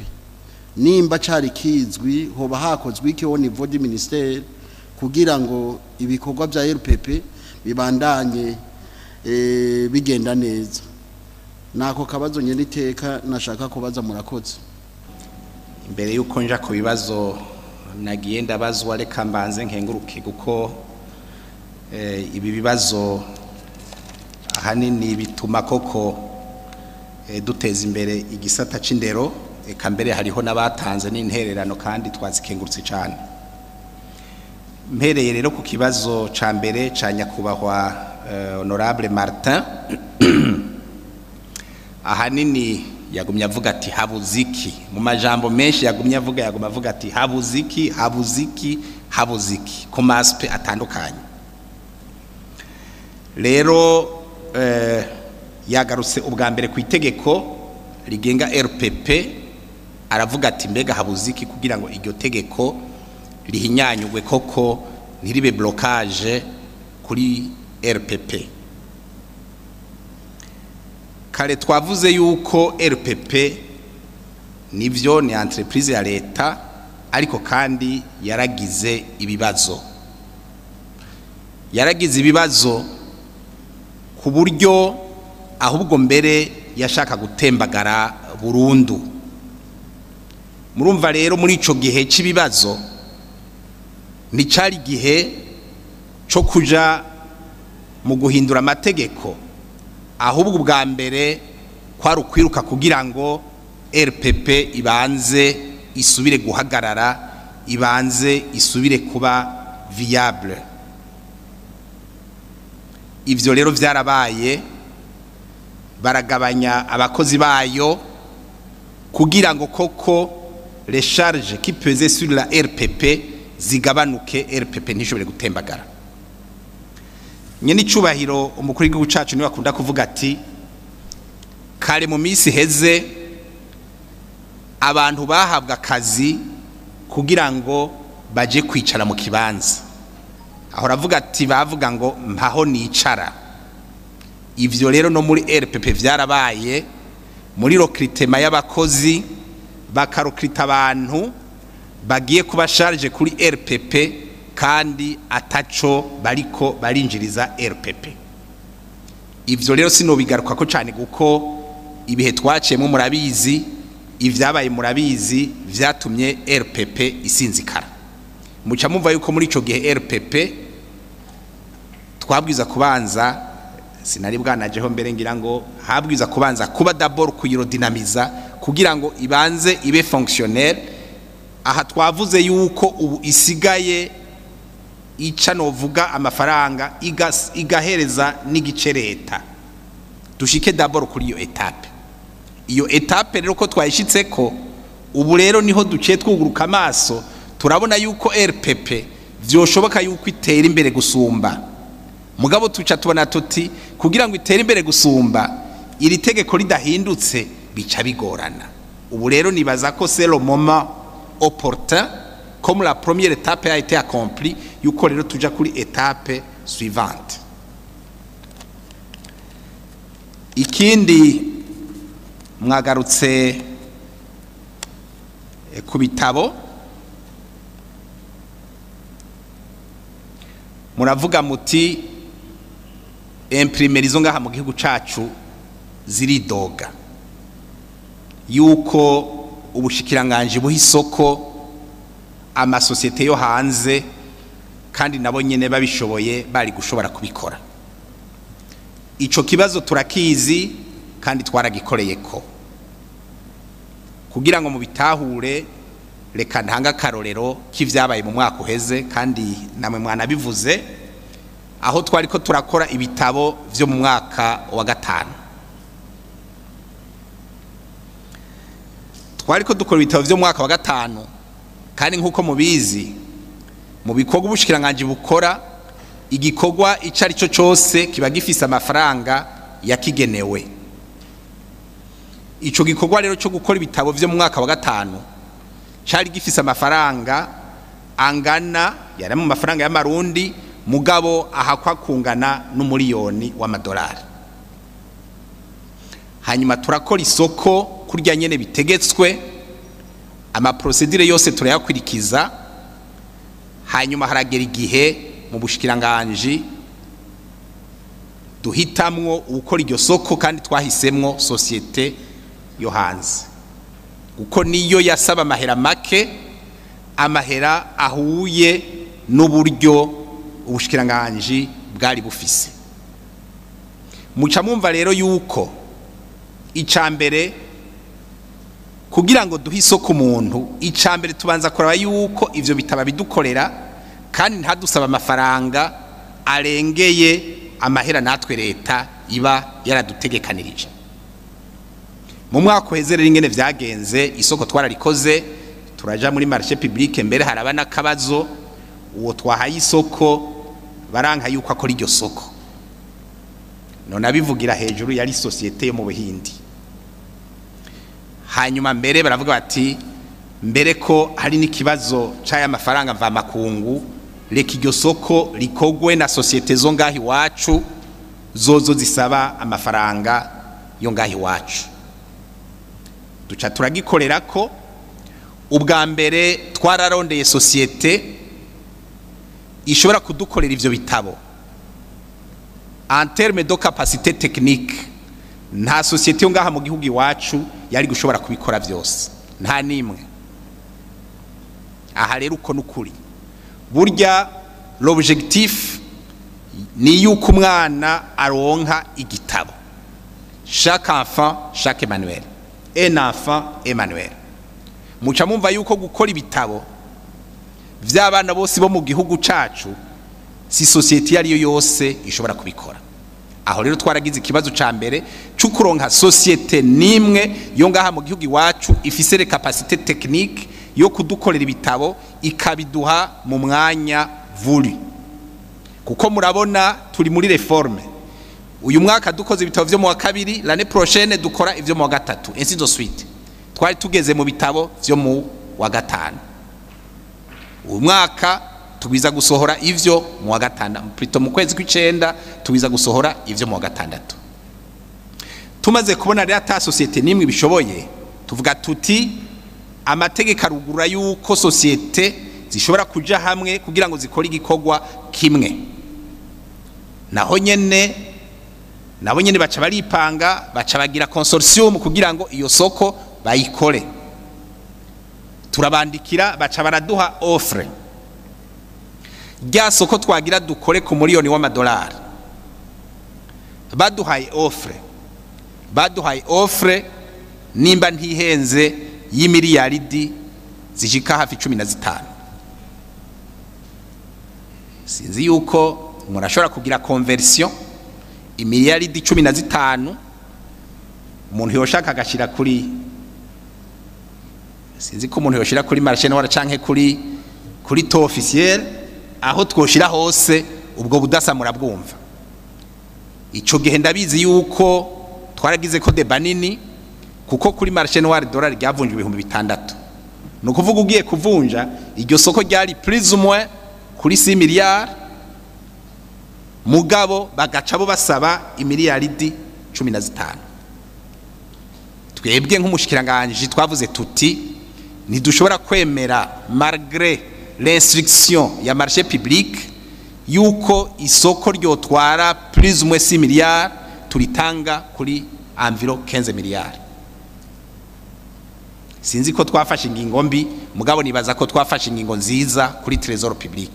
Nimba cari kizwi, hoba hakozwe iki au niveau du ministère kugira ngo ibikorwa bya RPP bibandanye bigenda neza? Nako kabazo nyene iteka nashaka kubaza. Murakoze. Imbere yuko nja ku bibazo nagiye ndabazwa, reka mbanze nkenguruke kuko ibi bibazo ahanini bituma koko duteza imbere igisata c'indero. Eka mbere hariho n'abatanze n'intererano kandi twazikengurutse cyane. Mpereye rero ku kibazo ca mbere ca nyakubahwa honorable Martin, ahanini yagumye avuga ati habuziki. Mu majambo menshi yagumye avuga, yagumye avuga ati habuziki, habuziki, habuziki ku ma aspects atandukanye. Rero yagarutse ubwa mbere ku itegeko rigenga RPP, aravuga ati mbega habuziki kugira ngo iryo tegeko rihinyanyugwe koko ntiribe blocage kuri RPP? Kare twavuze yuko RPP nivyo ni entreprise ya leta, ariko kandi yaragize ibibazo, yaragize ibibazo ku buryo ahubwo mbere yashaka gutembagara burundu. Murumva rero muri ico gihe cy'ibibazo nicari gihe cyo kuja mu guhindura amategeko, ahubwo ubwa mbere kwari ukwiruka kugira ngo RPP ibanze isubire guhagarara, ibanze isubire kuba viable. Ivyo rero vyarabaye, baragabanya abakozi bayo kugira ngo koko les charges qui pesaient sur la RPP zigabanuke, RPP ntishobore gutembagara. Nyene icubahiro umukuru w'igihugu cacu niwe akunda kuvuga ati kare mu minsi heze abantu bahabwa akazi kugira ngo baje kwicara mu kibanza. Aho aravuga ati bavuga ngo mpaho nicara. Ivyo rero no muri RPP vyarabaye, muri recrutement y'abakozi bakarecruta abantu bagiye kuba chargé kuri RPP kandi ataco bariko barinjiriza RPP. Ivyo rero sinobigaruka ko cyane kuko ibihe twaciyemo murabizi, ivyabaye murabizi, vyatumye RPP isinzikara. Muca mumva yuko muri ico gihe RPP twabwiza kubanza Sinari bwanajeho mbere, ngira ngo habwiza kubanza kuba d'abord kuyirodinamiza kugira ngo ibanze ibe fonctionnel. Aha twavuze yuko ubu isigaye ica novuga amafaranga igahereza n'igice leta. Dushike d'abord kuri iyo étape. Iyo étape rero ko twayishitseko, ubu rero niho duciye twuguruka amaso, turabona yuko RPP vyoshoboka yuko itera imbere gusumba. Mugabo tuca tubona tuti kugira ngo itere imbere gusumba, iri tegeko ridahindutse bica bigorana. Ubu rero nibaza ko c'est le moment opportun, comme la première étape a été accomplie, yuko rero tuja kuri étape suivante. Ikindi, mwagarutse ku bitabo, muravuga muti imprimeries zo ngaha mu gihugu cacu ziridoga yuko ubushikiranganje buha isoko amasosiyete yo hanze, kandi nabo nyene babishoboye bari gushobora kubikora. Ico kibazo turakizi kandi twaragikoreye ko. Kugira ngo mubitahure, reka ntanga akarorero k'ivyabaye mu mwaka uheze, kandi namwe mwanabivuze, aho twari ko turakora ibitabo vyo mu mwaka wa gatanu. Twari ko dukora ibitabo vyo mu mwaka wa gatanu, kandi nk'uko mubizi, mu bikorwa ubushikiranganje bukora, igikorwa ico ari cyo cyose kiba gifise amafaranga yakigenewe. Ico gikorwa rero cyo gukora ibitabo vyo mu mwaka wa gatanu cari gifise amafaranga angana, yari mu mafaranga y'amarundi, mugabo ahakwa kungana n'umuriyoni w'amadolari. Hanyuma turakora isoko kurya nyene bitegetswe, amaprocédures yose turayakwirikiza. Hanyuma haragera igihe mu bushikiranganji duhitamwo ukora iryo soko, kandi twahisemwo société yo hanze kuko niyo yasaba amahera make, amahera ahuye n'uburyo ubushikiranganji bwari bufise. Muca mwumva rero yuko icambere, kugira ngo duhe isoko umuntu, icambere tubanza kuraba yuko ivyo bitaba bidukorera kandi ntadusaba amafaranga arengeye amahera natwe leta iba yaradutegekanirije. Mu mwaka uheze rero ingene vyagenze, isoko twararikoze, turaja muri marché public, mbere haraba n'akabazo, uwo twahaye isoko baranka yuko akora iryo soko. None abivugira hejuru, yari société yo mu Buhindi. Hanyuma mbere baravuga bati mbere ko hari n'ikibazo c'aya mafaranga mvamakungu, reka iryo soko rikogwe na société zo ngaho iwacu, zozo zisaba amafaranga yo ngaho iwacu. Duca turagikorera ko. Ubwa mbere twararondeye société ishobora kudukorera ivyo bitabo. En terme de capacité technique, nta société yo ngaha mu gihugu iwacu yari gushobora kubikora vyose, nta nimwe. Aha rero uko nukuri, burya l'objectif ni yuko umwana aronka igitabo, chaque enfant chaque manuel, un enfant un manuel. Muca mumva yuko gukora ibitabo vy'abana bose bo mu gihugu cacu, si société iyo ariyo yose ishobora kubikora. Aho rero twaragize ikibazo ca mbere c'ukuronka société nimwe yo ngaha mu gihugu iwacu ifise les capacités techniques yo kudukorera ibitabo, ikabiduha mu mwanya voulu, kuko murabona turi muri réforme. Uyu mwaka dukoze ibitabo vyo mu wa kabiri, l'année prochaine dukora ivyo mu wa gatatu, ainsi de suite. Twari tugeze mu bitabo vyo mu wa gatanu. Uyu mwaka tugwiza gusohora ivyo mu wa gatandatu, plutôt mu kwezi kw'icenda tugwiza gusohora ivyo mu wa gatandatu. Tumaze kubona rero ata société nimwe bishoboye, tuvuga tuti amategeko arugura yuko société zishobora kuja hamwe kugira ngo zikore igikorwa kimwe. Naho nyene nabo nyene baca baripanga, baca bagira consortium kugira ngo iyo soko bayikore. Turabandikira, baca baraduha offre. Rya soko twagira dukore ku miliyoni w'amadolari, Baduhaye offre nimba ntihenze y'imiliyaridi zishika hafi 15. Sinzi yuko umuntu ashobora kugira conversion imiliyaridi 15, umuntu yoshaka agashira kuri, sinzi ko umuntu yoshira kuri marché noir canke kuri taux officiel, aho twoshira hose ubwo budasa murabwumva. Ico gihe ndabizi yuko twaragize ko débat nini, kuko kuri marché noir dollar ryavunjwe 6000. No kuvuga ugiye kuvunja iryo soko ryari plus ou moins kuri 6 milliards, mugabo bagaca bo basaba imiliyaridi 15. Twebwe nk'umushikiranganje twavuze tuti ntidushobora kwemera, malgré l'instruction ya marché public, yuko isoko ryotwara plus ou moins 6 milliards turitanga kuri environ 15 milliards. Sinzi ko twafashe ingingo mbi, mugabo nibaza ko twafashe ingingo nziza kuri trésor public.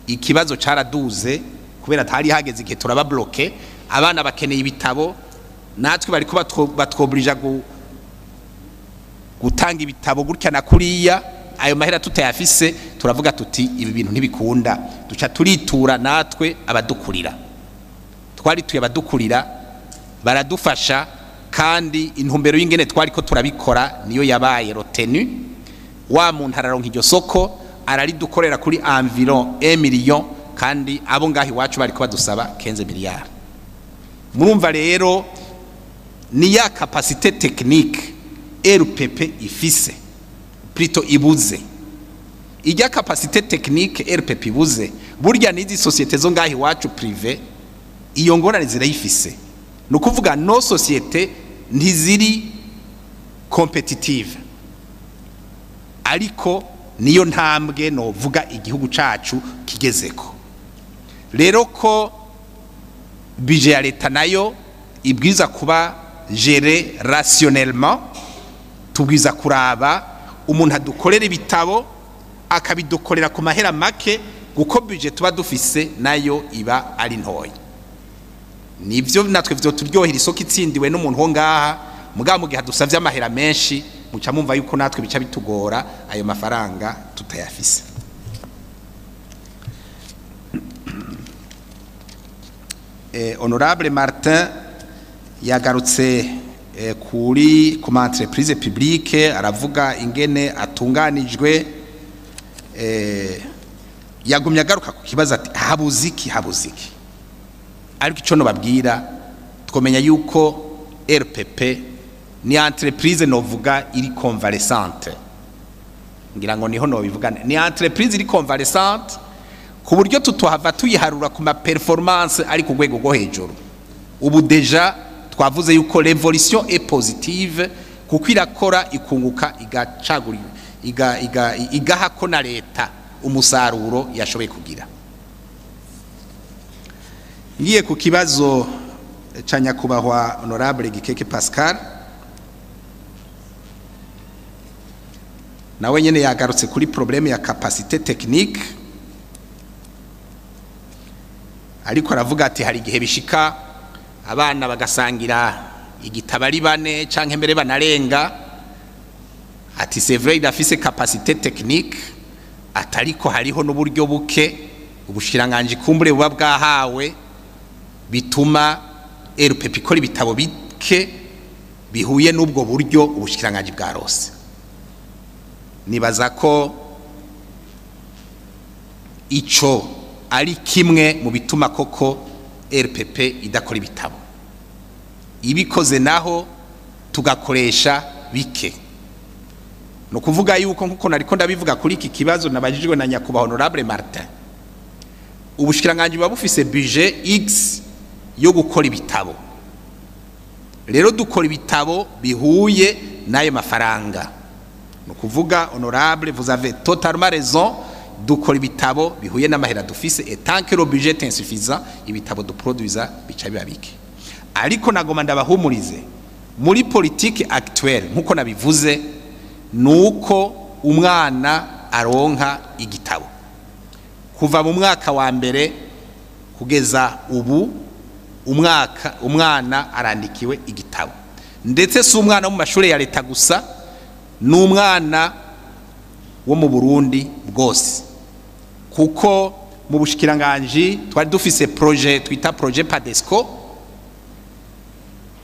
Ikibazo caraduze kubera atari hageze igihe turaba bloqué, abana bakeneye ibitabo, natwe bariko batwobrija gutanga ibitabo gutya na kuriya, ayo mahera tutayafise. Turavuga tuti ibi bintu ntibikunda, duca turitura natwe abadukurira. Twarituye abadukurira baradufasha, kandi intumbero y'ingene twari ko turabikora niyo yabaye retenue. Wa muntu araronka iryo soko, araridukorera kuri environ 1 million, kandi abo ngaho iwacu bariko badusaba 15 milliards. Murumva rero ni ya capacité technique RPP ifise, plutôt ibuze. Ijya capacité technique RPP ibuze, burya n'izi société zo ngaho iwacu privé iyo ngorane zirayifise. Ni ukuvuga nos sociétés ntiziri compétitives, ariko niyo ntambwe novuga igihugu cacu kigezeko. Rero ko budget ya leta nayo ibwiza kuba géré rationnellement, tubwiza kuraba umuntu adukorera ibitabo akabidukorera ku mahera make, kuko budget tuba dufise nayo iba ari ntoya. Nivyo natwe vyo turyohera isoko itsindiwe n'umuntu ho ngaha, mugabo mu gihe dusavye amahera menshi muca mumva yuko natwe bica bitugora ayo mafaranga tutayafise. Honorable Martin yagarutse kuri ku ma entreprise publique, aravuga ingene atunganijwe. Yagumye agaruka ku kibazo ati habuze iki, habuze iki? Ariko ico nobabwira, twomenya yuko RPP ni entreprise novuga iri convalescente, ngira ngo niho nobivuga, ni entreprise iri convalescente ku buryo tutohava tuyiharura ku ma performance ari ku rwego rwo hejuru. Ubu déjà twavuze yuko l'évolution est positive, kuko irakora ikunguka, igacagura, igaha ko na leta umusaruro yashoboye kugira. Ngiye ku kibazo ca nyakubahwa honorable Gikeke Pascal, nawe nyene yagarutse kuri problème ya capacité technique, ariko aravuga ati hari igihe bishika abana bagasangira igitabo ari bane canke mbere banarenga. Ati c'est vrai, idafise capacité technique, atariko hariho n'uburyo buke ubushiranganje kumbure buba bwahawe bituma RPP ikora ibitabo bike bihuye n'ubwo buryo ubushikiranganje bwarose. Nibaza ko ico ari kimwe mu bituma koko RPP idakora ibitabo, ibikoze naho tugakoresha bike. No kuvuga yuko nkuko nariko ndabivuga kuri iki kibazo nabajijwe na nyakubahwa honorable Martin, ubushikiranganje buba bufise budget X yo gukora ibitabo, rero dukora ibitabo bihuye n'ayo mafaranga. No kuvuga, honorable, vous avez totalement raison, dukora ibitabo bihuye n'amahera dufise, et tant que le budget est insuffisant, ibitabo duproduisa bica biba bike. Ariko nagoma ndabahumurize, muri politique actuelle nkuko nabivuze, nuko umwana aronka igitabo kuva mu mwaka wa mbere kugeza ubu. Umwaka umwana arandikiwe igitabo, ndetse si umwana wo mu mashuri ya leta gusa, ni umwana wo mu Burundi bwose, kuko mu bushikiranganji twari dufise projet twita projet Padesco,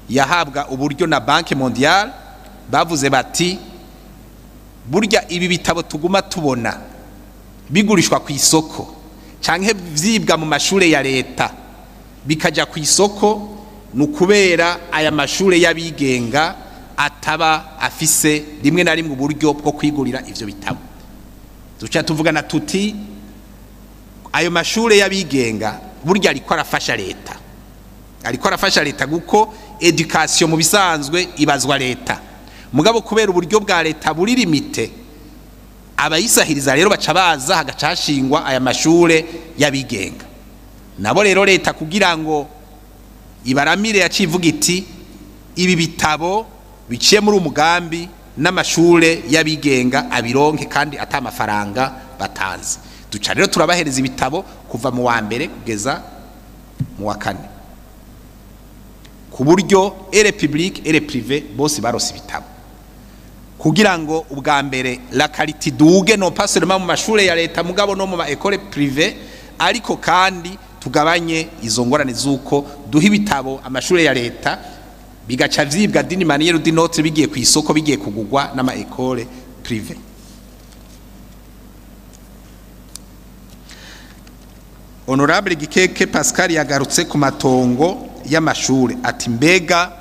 yahabwa uburyo na Banque Mondiale. Bavuze bati burya ibi bitabo tuguma tubona bigurishwa ku isoko canke vyibwa mu mashure ya leta bikaja ku isoko, ni ukubera aya mashure y'abigenga ataba afise rimwe na rimwe uburyo bwo kwigurira ivyo bitabo. Duca tuvugana tuti ayo mashure y'abigenga burya ariko arafasha leta, ariko arafasha leta kuko education mu bisanzwe ibazwa leta, mugabo kubera uburyo bwa leta buri limité, abayisahiriza rero baca baza hagaca hashingwa aya mashure y'abigenga. Nabo rero leta kugira ngo ibaramire yacivuga iti ibi bitabo biciye muri umugambi n'amashure y'abigenga abironke kandi ata amafaranga batanze. Duca rero turabahereza ibitabo kuva mu wa mbere kugeza mu wa kane, ku buryo et public et privé bose barose ibitabo, kugira ngo ubwa mbere la qualité duge, non pas seulement mu mashure ya leta mugabo no mu ma école privée, ariko kandi tugabanye izo ngorane zuko duha ibitabo amashure ya leta bigaca vyibwa d'une manière ou d'une autre, bigiye ku isoko, bigiye kugugwa n'ama école privée. Honorable Gikeke Pascal yagarutse ku matongo y'amashure, ati mbega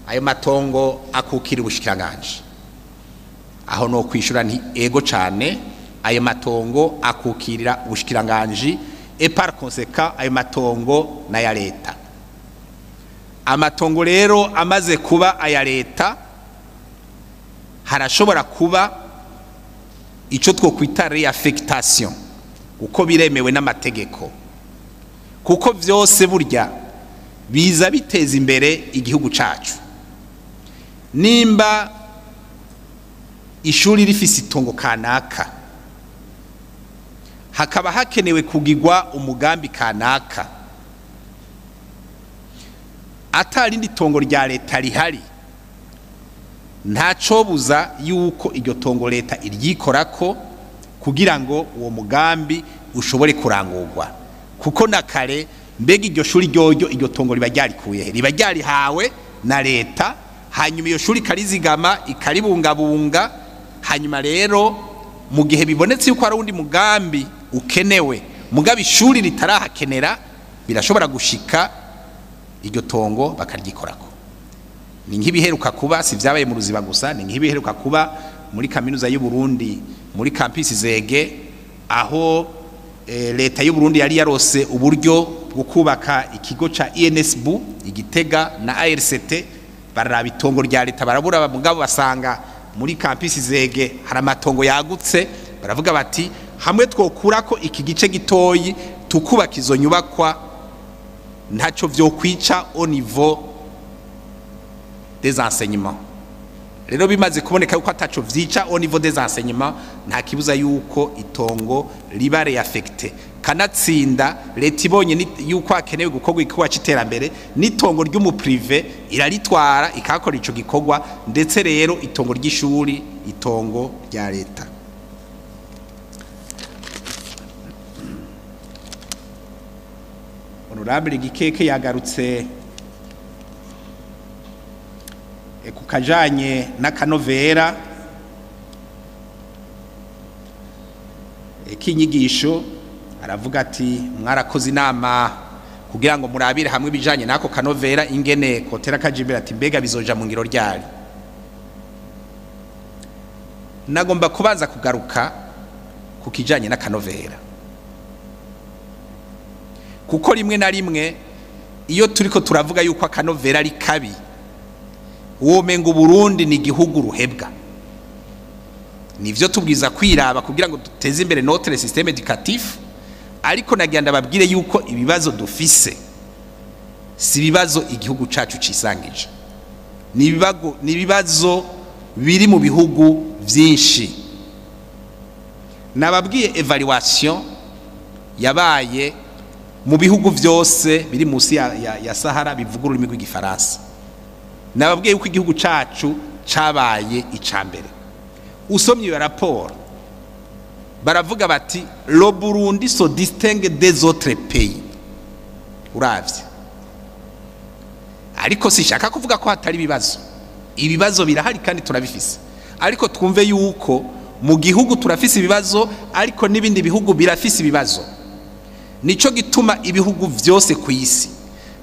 ayo matongo akukira ubushikiranganje? Aho no kwishura nti ego cane, ayo matongo akukirira ubushikiranganje, et par conséquent ayo matongo na ya leta. Amatongo rero amaze kuba aya leta, harashobora kuba ico twokwita réaffectation, uko biremewe n'amategeko, kuko vyose burya biza biteza imbere igihugu cacu. Nimba ishuri rifise itongo kanaka, hakaba hakenewe kugigwa umugambi kanaka, atarindi tongo rya leta rihari, ntacobuza yuko iryo tongo leta iryikorako kugira ngo uwo mugambi ushobore kurangurwa. Kuko na kare mbega iryo shuri ryoryo iryo tongo riba ryarikuye he? Riba ryarihawe na leta, hanyuma iyo shuri ikarizigama, ikaribungabunga. Hanyuma rero mu gihe bibonetse yuko hari uwundi mugambi ukenewe mugabe ishuri ritarahakenera, birashobora gushika iryo tongo bakaryikorako. Ni nk'ibiheruka kuba, si vyabaye mu Ruziba gusa, ni nk'ibiheruka kuba muri kaminuza y'u Burundi muri campus Zege, aho leta y'u Burundi yari yarose uburyo bwo kubaka ikigo ca INSB Igitega na ARCT. Bararaba itongo rya leta barabura, mugabo basanga muri campus Zege hari amatongo yagutse. Baravuga bati hamwe twokurako iki gice gitoyi tukubaka izo nyubakwa, ntaco vyokwica au niveau des enseignements. Rero bimaze kuboneka yuko ataco vyica au niveau des enseignements, nta kibuza yuko itongo riba réaffecté. Kanatsinda leta ibonye yuko hakenewe gukorwa igikorwa c'iterambere, n'itongo ry'umuprivé iraritwara ikakora ico gikorwa, ndetse rero itongo ry'ishuri itongo rya leta. Honorable Gikeke yagarutse ku kajanye n'akanovera k'inyigisho, aravuga ati mwarakoze inama kugira ngo murabire hamwe ibijanye n'ako kanovera ingene kotera kajimbere, ati mbega bizoja mu ngiro ryari? Nagomba kubanza kugaruka ku kijanye n'akanovera, kuko rimwe na rimwe iyo turiko turavuga yuko akanovera ari kabi, womenga Burundi ni igihugu ruhebwa. Nivyo, tubwiza kwiraba kugira ngo duteze imbere notre système éducatif, ariko nagira ndababwire yuko ibibazo dufise si ibibazo igihugu cacu cisangije, ni ibibazo biri mu bihugu vyinshi. Nababwiye évaluation yabaye mu bihugu vyose biri munsi ya Sahara bivuga ururimi rw'igifaransa. Nababwiye yuko igihugu cacu cabaye icambere. Usomye iyo raporo baravuga bati le Burundi se distingue des autres pays. Uravye, ariko sishaka kuvuga ko hatari ibibazo. Ibibazo birahari kandi turabifise, ariko twumve yuko mu gihugu turafise ibibazo, ariko n'ibindi bihugu birafise ibibazo. Nico gituma ibihugu vyose ku isi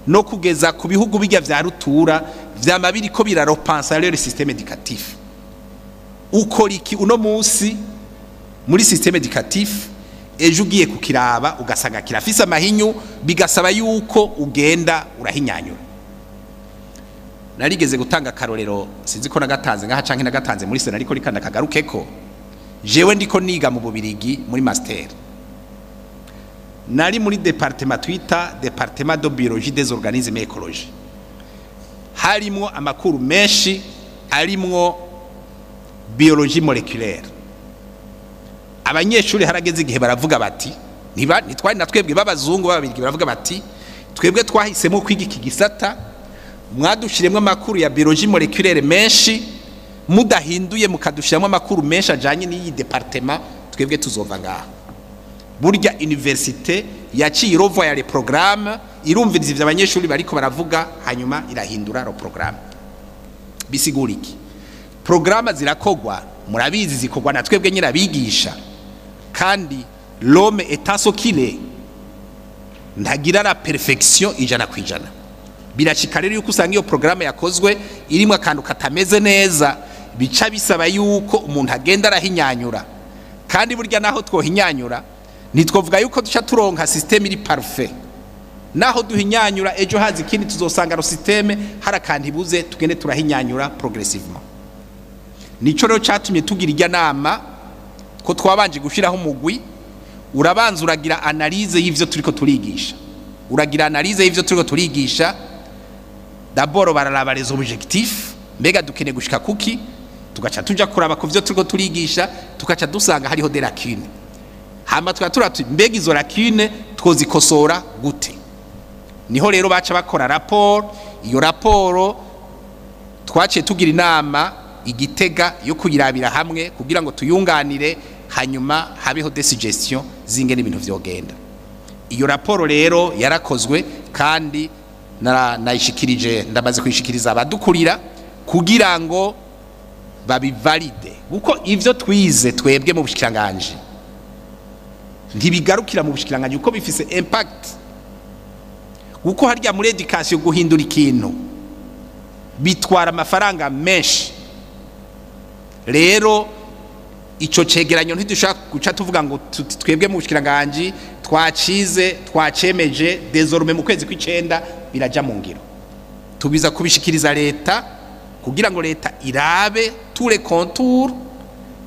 no kugeza ku bihugu bijya vya rutura vyama biriko birarepensa leur système éducatif. Ukora iki uno munsi muri système éducatif, ejo ugiye kukiraba ugasanga kirafise amahinyu, bigasaba yuko ugenda urahinyanyura. Narigeze gutanga akarorero, sinzi ko nagatanze ngaha canke nagatanze muri sena, ariko rikanda kagarukeko. Jewe ndiko niga mu Bubirigi muri master, nari muri département twita département de biologie des organismes et écologie. Harimwo amakuru menshi arimwo biologie moléculaire. Abanyeshuri harageze igihe baravuga bati, ntiba ntitwari na twebwe b'abazungu b'ababirigi, baravuga bati twebwe twahisemo kwiga iki gisata, mwadushiremwo amakuru ya biologie moléculaire menshi, mudahinduye mukadushiramo amakuru menshi ajanye n'iyi département, twebwe tuzova ngaha. Burya université yaciye irevoya les programmes, irumviriza ivyo abanyeshuri bariko baravuga, hanyuma irahindura le programme. Bisigura iki? Programme zirakogwa, murabizi, zikogwa na twebwe nyine abigisha, kandi l'homme est ce qu'il est, ntagira la perfection 100%. Birashika rero yuko usanga iyo programme yakozwe irimo akantu katameze neza, bica bisaba yuko umuntu agenda arahinyanyura. Kandi burya naho twohinyanyura, ntitwovuga yuko duca turonka système iri parfait. Naho duhinyanyura, ejo hazi ikindi tuzosanga ro système hari akantu ibuze, tugende turahinyanyura progressivement. Nico rero catumye tugira irya nama, ko twabanje gushiraho umugwi urabanza uragira analyse y'ivyo turiko turigisha. Uragira analyse y'ivyo turiko turigisha, d'abord bararaba les objectifs, mbega dukeneye gushika kuki, tugaca tuja kuraba ku vyo turiko turigisha, tugaca dusanga hariho des lacunes. Hama tukaba turati mbega izo lacune twozikosora gute. Niho rero baca bakora rapport. Iyo raporo twaciye tugira inama igitega yo kuyirabira hamwe kugira ngo tuyunganire, hanyuma habeho des suggestions zingene ibintu vyogenda. Iyo raporo rero yarakozwe kandi nayishikirije, ndamaze kuyishikiriza abadukurira kugira ngo babivalide, kuko ivyo twize twebwe mu bushikiranganje ntibigarukira mu bushikiranganje, kuko bifise impact. Kuko harya muri éducation guhindura ikintu bitwara amafaranga menshi. Rero ico cegeranyo ntidushaka guca tuvuga ngo twebwe mu bushikiranganje twacize, twacemeje, désormais mu kwezi kw'icenda biraja mu ngiro. Tubiza kubishikiriza leta kugira ngo leta irabe tous les contours,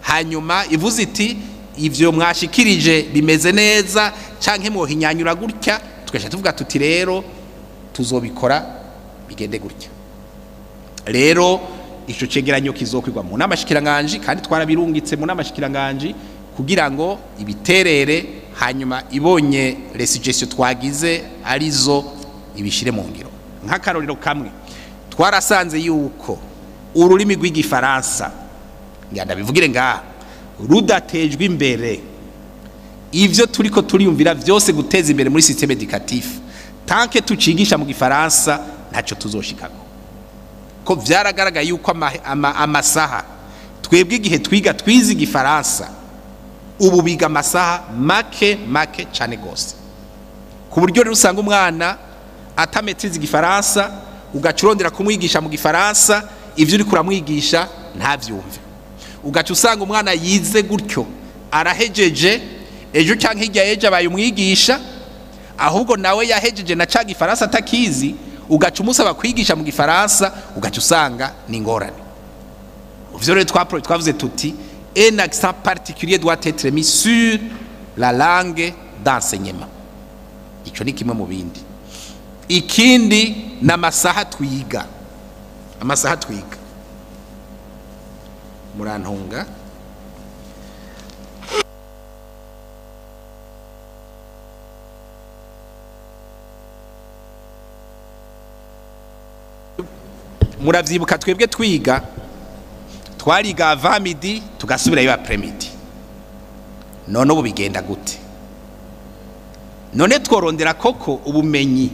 hanyuma ivuze iti ivyo mwashikirije bimeze neza canke mwohinyanyura gutya, tugaca tuvuga tuti rero tuzobikora bigende gutya. Rero ico cegeranyo kizokwigwa mu nama shikiranganje, kandi twarabirungitse mu nama shikiranganje kugira ngo ibiterere, hanyuma ibonye les suggestions twagize arizo ibishire mu ngiro. Nk'akarorero kamwe, twarasanze yuko ururimi rw'igifaransa, nganda bivugire ngaha, rudatejwe imbere, ivyo turiko turiyumvira vyose guteza imbere muri système éducatif, tant que tucigisha mu gifaransa ntaco tuzoshikako. Ko vyaragaragaye yuko amasaha twebwe igihe twiga twize igifaransa, ubu biga amasaha make make cane gose, ku buryo rero usanga umwana atamaîtriza igifaransa, ugaca urondera kumwigisha mu gifaransa, ivyo uriko uramwigisha ntavyumve. Ugaca usanga umwana yize gutyo arahejeje, ejo canke hirya ejo abaye umwigisha, ahubwo nawe yahejeje na ca gifaransa atakizi, ugaca umusaba kwigisha mu gifaransa, ugaca usanga ni ingorane. Ivyo rero twavuze tuti un accent particulier doit être mis sur la langue d'enseignement. Ico ni kimwe mu bindi. Ikindi n'amasaha twiga, amasaha twiga, murantunga. Muravyibuka twebwe twiga, twariga avant midi tugasubirayo après midi. None ubu bigenda gute? None tworondera koko ubumenyi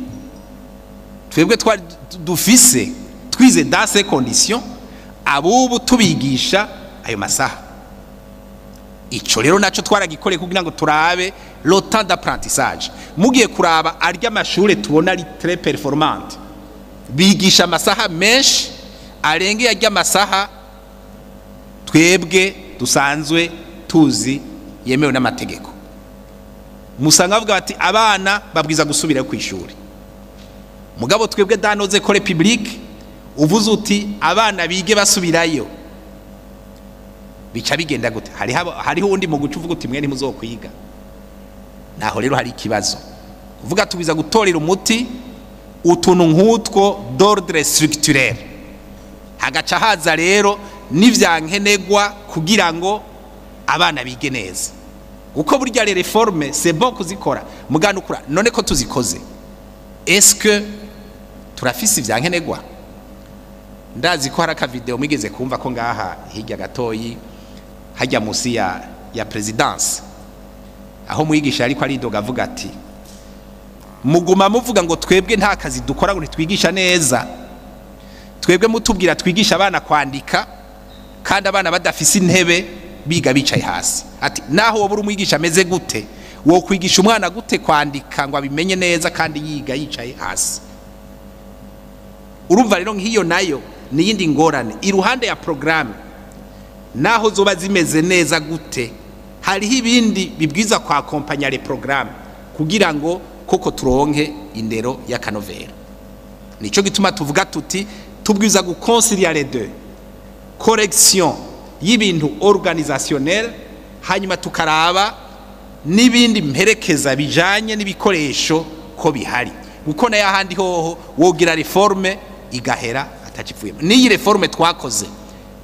twebwe twari dufise twize dans ces conditions, abubu tubigisha ayo masaha? Ico rero naco twaragikoreye kugira ngo turabe le temps d'apprentissage. Mugiye kuraba arya amashure tubona ari très performante, bigisha amasaha menshi arenge arya amasaha twebwe dusanzwe tuzi yemewe n'amategeko. Musanga bavuga bati abana babwiza gusubira ku ishuri, mugabo twebwe dans nos écoles publiques uvuze uti abana bige basubirayo, bica bigenda gute? Hariho undi mu guca uvuga uti mwe ntimuzokwiga. Naho rero hari ikibazo kuvuga tubiza gutorera umuti utuntu nk'utwo d'ordre structurel, hagaca haza rero n'ivyankenegwa kugira ngo abana bige neza. Kuko burya les réformes, c'est bon kuzikora, mugana ukura none ko tuzikoze, est-ce que turafise ivyankenegwa? Ndazi ko hari akavideo mwigeze kumva ko ngaha hirya gatoyi hajya musi ya présidence, aho mwigisha ariko aridoga avuga ati muguma muvuga ngo twebwe nta kazi dukora, ngo ntitwigisha neza, twebwe mutubwira twigisha abana kwandika kandi abana badafise intebe, biga bicaye hasi. Ati naho wowe uri umwigisha ameze gute, wo kwigisha umwana gute kwandika ngo abimenye neza kandi yiga yicaye hasi? Urumva rero nk'iyo nayo ni yindi ngorane iruhande ya programme. Naho zoba zimeze neza gute, hariho ibindi bibwiza kwa accompagner les programmes kugira ngo koko turonke indero y'akanovera. Nico gituma tuvuga tuti tubwiza guconcilier les deux, correction y'ibintu organisationnel, hanyuma tukaraba n'ibindi mperekeza bijanye n'ibikoresho ko bihari, kuko na yahandi hoho wogira réforme igahera atacipfuyemo. N'iyi réforme twakoze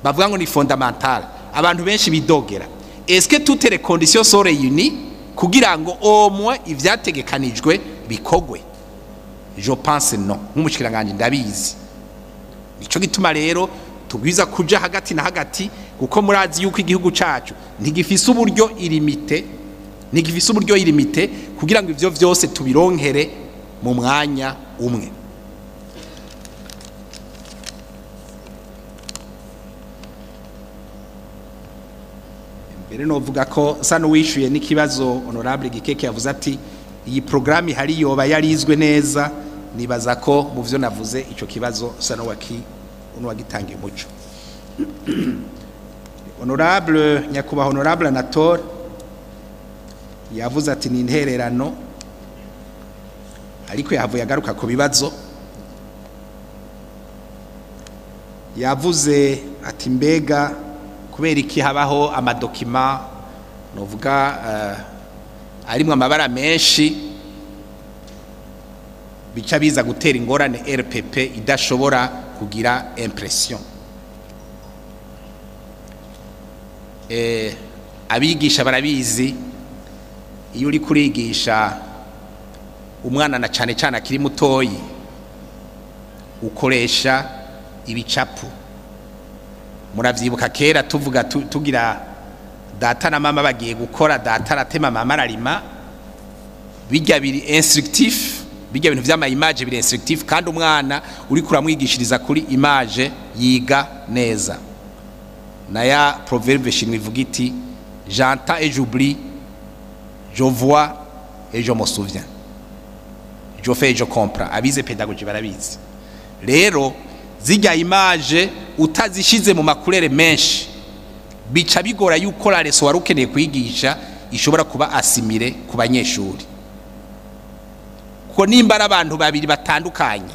bavuga ngo ni fondamentale, abantu benshi bidogera, est-ce que toutes les conditions sont réunies kugira ngo au moins ivyategekanijwe bikogwe? Je pense non, nk'umushikiranganje ndabizi. Nico gituma rero tubwiza kuja hagati na hagati, kuko murazi yuko igihugu cacu ntigifise uburyo illimité, ntigifise uburyo illimité kugira ngo ivyo vyose tubironkere mu mwanya umwe. Mbere novuga ko sa n'uwishuye n'ikibazo honorable Gikeke yavuze ati iyi programme hari yoba yarizwe neza. Nibaza ko mu vyo navuze ico kibazo sa n'uwaki uwagitangiye umuco. Honorable nyakuba honorable Anatole yavuze ati ni intererano, ariko yahavuye agaruka ku bibazo. Yavuze ati mbega kubera iki habaho amadocuments novuga arimwo amabara menshi, bica biza gutera ingorane RPP idashobora kugira impression? Abigisha barabizi, iyo uri kurigisha umwana na cane cane akiri mutoyi ukoresha ibicapu. Muravyibuka kera tuvuga tugira data na mama bagiye gukora, data aratema, mama ararima. Bijya biri instructif, bijya bintu vy'ama image biri instructif, kandi umwana uri kuramwigishiriza kuri image yiga neza. Na ya proverbe chinois ivuga iti j'entends et j'oublie, je vois et je me souviens, je fais et je comprends. Abize pédagogie barabizi. Rero zijya image utazishize mu macouleurs menshi, bica bigora yuko la leçon wari ukeneye kwigisha ishobora kuba assimilée ku banyeshuri, kuko nimba ari abantu babiri batandukanye,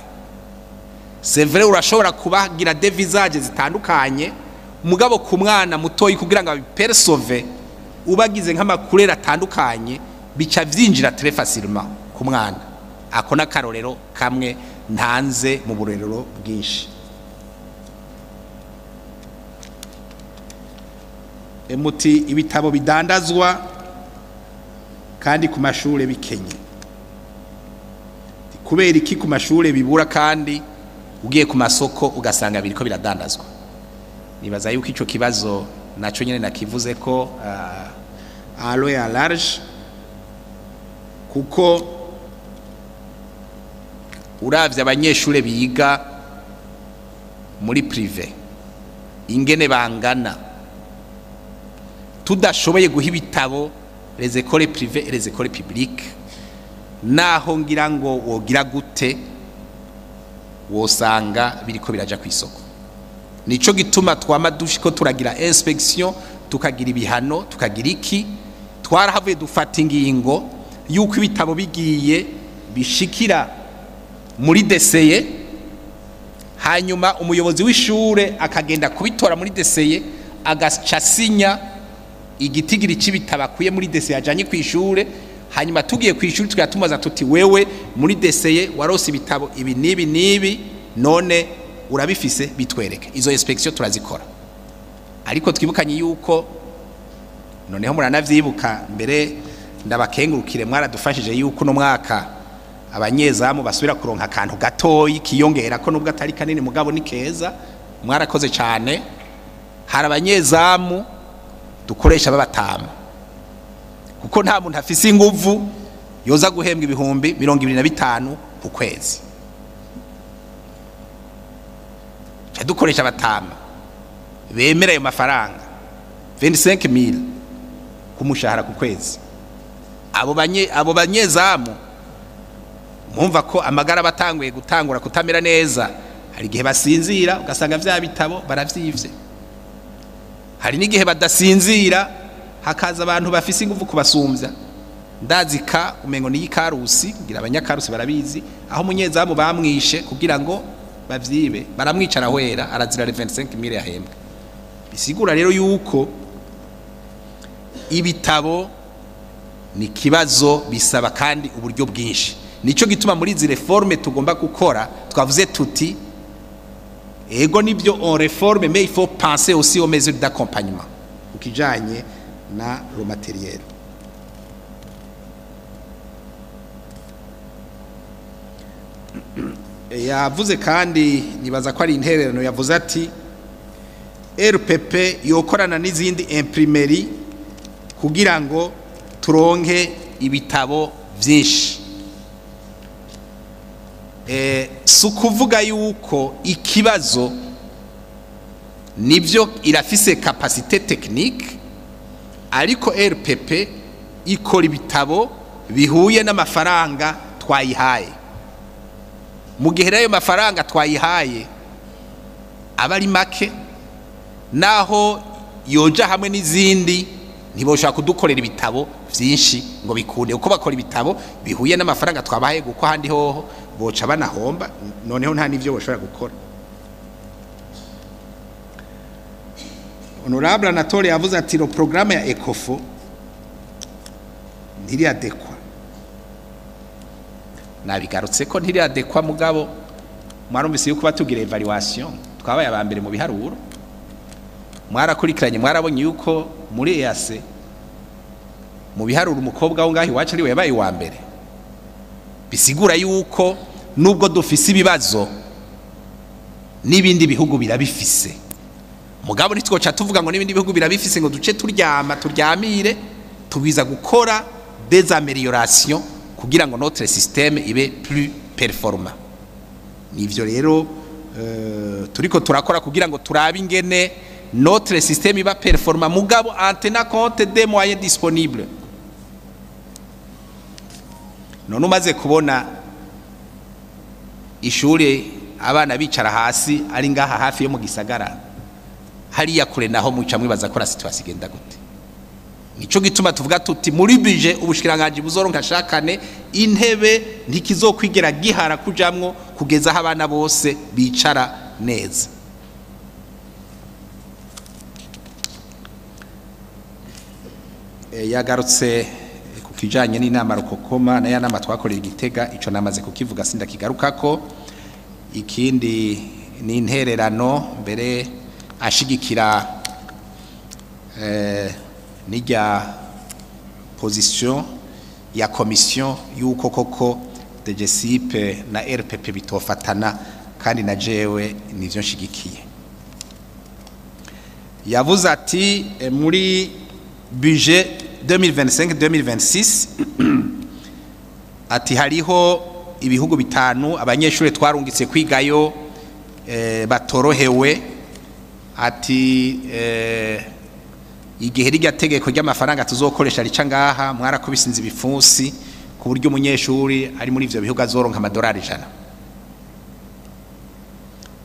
c'est vrai, urashobora kubagira des visages zitandukanye, mugabo ku mwana mutoyi kugira ngo abiperceve ubagize nk'amacouleurs atandukanye, bica vyinjira très facilement ku mwana. Ako n'akarorero kamwe ntanze mu burerero bwinshi. Emuti ibitabo bidandazwa kandi ku mashure bikenye, kubera iki ku mashure bibura kandi Ugiye ku masoko ugasanga biriko biradandazwa. Nibaza yuko ico kibazo naco nyene nakivuze ko en long et en large, kuko uravye abanyeshure biga muri privé ingene bangana, tudashoboye guha ibitabo les écoles privées et les écoles publiques, naho ngira ngo wogira gute wosanga biriko biraja ku isoko. Nico gituma twama dushiko turagira inspection, tukagira ibihano, tukagira iki. Twarahavuye dufata ingingo yuko ibitabo bigiye bishikira muri DCE, hanyuma umuyobozi w'ishure akagenda kubitora muri DCE, agaca asinya igitigiri c'ibitabo akuye muri DCE ajanye kw'ishure. Hanyuma tugiye kw'ishure tukatumaza tuti: "Wewe muri DCE warose ibitabo ibi n'ibi n'ibi, none urabifise? Bitwereke." Izo inspection turazikora, ariko twibukanye yuko noneho muranavyibuka, mbere ndabakengurukire, mwaradufashije yuko no mwaka abanyezamu basubira kuronka akantu gatoyi kiyongera ko, nubwo atari kanini mugabo ni keza. Mwarakoze cyane. Hari abanyezamu dukoresha babatama, kuko nta muntu afise inguvu yoza guhembwa 25,000 ku kwezi. Ca dukoresha abatama bemera ayo mafaranga 25,000 ku mushahara ku kwezi. Abo banyezamu mwumva ko amagara batanguye gutangura kutamera neza. Hari igihe basinzira ugasanga vya bitabo baravyivye, hari n'igihe badasinzira hakaza abantu bafise inguvu kubasumbya. Ndazika umengo ni Ikarusi, ngira abanyakarusi barabizi, aho umunyezamu bamwishe kugira ngo bavyibe, baramwicara hwera, arazira 25,000 yahembwe. Bisigura rero yuko ibitabo ni kibazo bisaba kandi uburyo bwinshi. Nico gituma muri izi réformes tugomba gukora twavuze tuti: ego nibyo, on réforme, mais il faut penser aussi aux mesures d'accompagnement ukijanye na le matériel. Yavuze kandi, nibaza ko ari intererano, yavuze ati RPP yokorana n'izindi imprimerie kugira ngo turonke ibitabo vyinshi. Si ukuvuga yuko ikibazo nivyo irafise capacité technique, ariko RPP ikora ibitabo bihuye n'amafaranga twayihaye. Mu gihe rero ayo mafaranga twayihaye aba ari make, naho yoja hamwe n'izindi ntiboshobora kudukorera ibitabo vyinshi ngo bikunde, kuko bakora ibitabo bihuye n'amafaranga twabahaye, kuko ahandi hoho boca banahomba, noneho nta n'ivyo boshobora gukora. Honorable Anatole yavuze ati le programme ya Ecofo ntiriadekwa. Nabigarutse ko ntiriadekwa, mugabo mwarumvise yuko batugira évaluation twabaye aba mbere mu biharuro. Mwarakurikiranye, mwarabonye yuko muri EAC mu biharuro umukobwa wo ngaho iwacu ariwe yabaye uwa mbere. Bisigura yuko nubwo dufise ibibazo, n'ibindi bihugu birabifise, mugabo ntitwoca tuvuga ngo n'ibindi bihugu birabifise ngo duce turyama turyamire. Tubiza gukora des améliorations kugira ngo notre système ibe plus performant. Nivyo rero turiko turakora kugira ngo turabe ingene notre système iba performant, mugabo en tenant compte des moyens disponibles. None umaze kubona ishuri abana bicara hasi ari ngaha hafi yo mu gisagara, hariya kure naho muca mwibaza ko la situation igenda gute? Nico gituma tuvuga tuti muri budget ubushikiranganje buzoronka shakane intebe ntikizokwigera gihara kujamwo kugeza aho abana bose bicara neza. Yagarutse ku kijanye n'inama rukokoma na ya nama twakorera Igitega. Ico namaze kukivuga, sindakigarukako. Ikindi ni intererano mbere ashigikira n'irya position ya commission yuko koko DGSIP na RPP bitofatana. Kandi na jewe nivyo nshigikiye. Yavuze ati muri budget 2025 2026, ati hariho ibihugu bitanu abanyeshuri twarungitse kwigayo batorohewe. Ati igihe rirya tegeko ry'amafaranga tuzokoresha rica ngaha, mwarakubisinze ibipfunsi ku buryo umunyeshuri ari muri ivyo bihugu azoronka amadolari 100.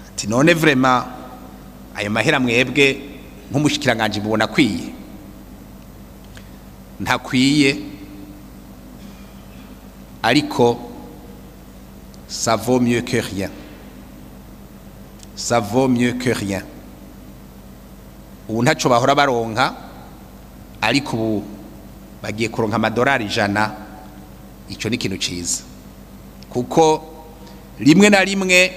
Ati none vraiment ayo mahera mwebwe nk'umushikiranganje mubona akwiye? Ntakwiye, ariko ça vaut mieux que rien, ça vaut mieux que rien. Ubu ntaco bahora baronka, ariko ubu bagiye kuronka amadolari 100. Ico ni ikintu ciza, kuko rimwe na rimwe,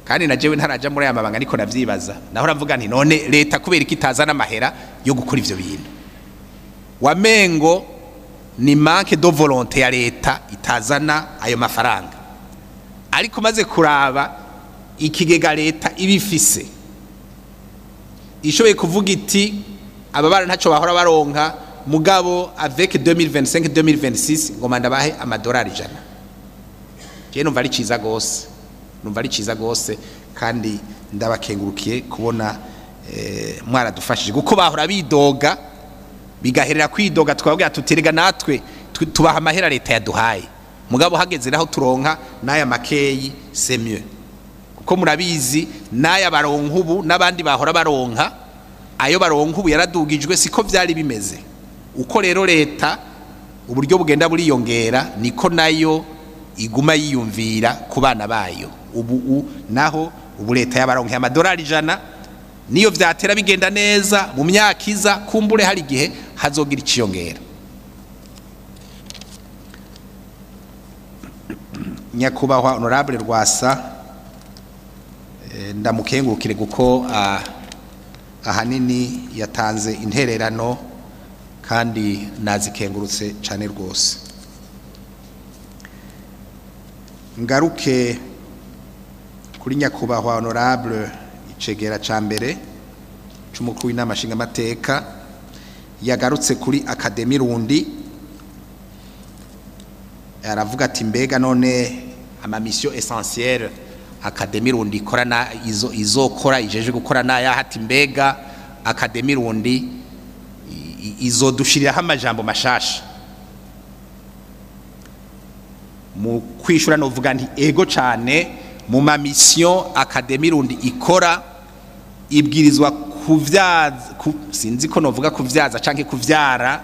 kandi na jewe ntaraja muri aya mabanga niko navyibaza, naho mvuga nti none leta kubera iki itazana amahera yo gukora ivyo bintu? Wamengo ni manque de volonté ya leta itazana ayo mafaranga. Ariko maze kuraba ikigega leta ibifise, ishoboye kuvuga iti aba bana ntaco bahora baronka, mugabo avec 2025 2026 ngoma ndabahe amadolari 100, je numva ari ciza gose, numva ari ciza gose. Kandi ndabakengurukiye kubona mwaradufashije, kuko bahora bidoga bigaherera kwidoga, twabwira tutirega natwe tubaha amahera leta yaduhaye, mugabo hageze naho turonka n'aya makeyi, c'est mieux, kuko murabizi n'aya baronka ubu n'abandi bahora baronka, ayo baronka ubu yaradugijwe, siko vyari bimeze. Uko rero leta uburyo bugenda buriyongera, niko nayo iguma yiyumvira ku bana bayo. Ubu naho ubu leta yabaronka amadolari 100, niyo vyatera bigenda neza mu myaka iza, kumbure hari igihe hazogira iciyongera. Nyakubahwa honorable Rwasa, ndamukengurukire kuko ahanini yatanze intererano kandi nazikengurutse cyane rwose. Ngaruke kuri nyakubahwa honorable icegera ca mbere c'umukuru w'inama nshingamateka, yagarutse kuri Académie Rundi, aravuga ati mbega none ama mission essentielle Académie Rundi ikora na izo izokora ijeje gukora naya? Hati mbega Académie Rundi izodushiriraho amajambo mashasha? Mu kwishura novuga nti ego cane. Mu ma mission Académie Rundi ikora, ibwirizwa kuvyaza sinzi ko novuga kuvyaza canke kuvyara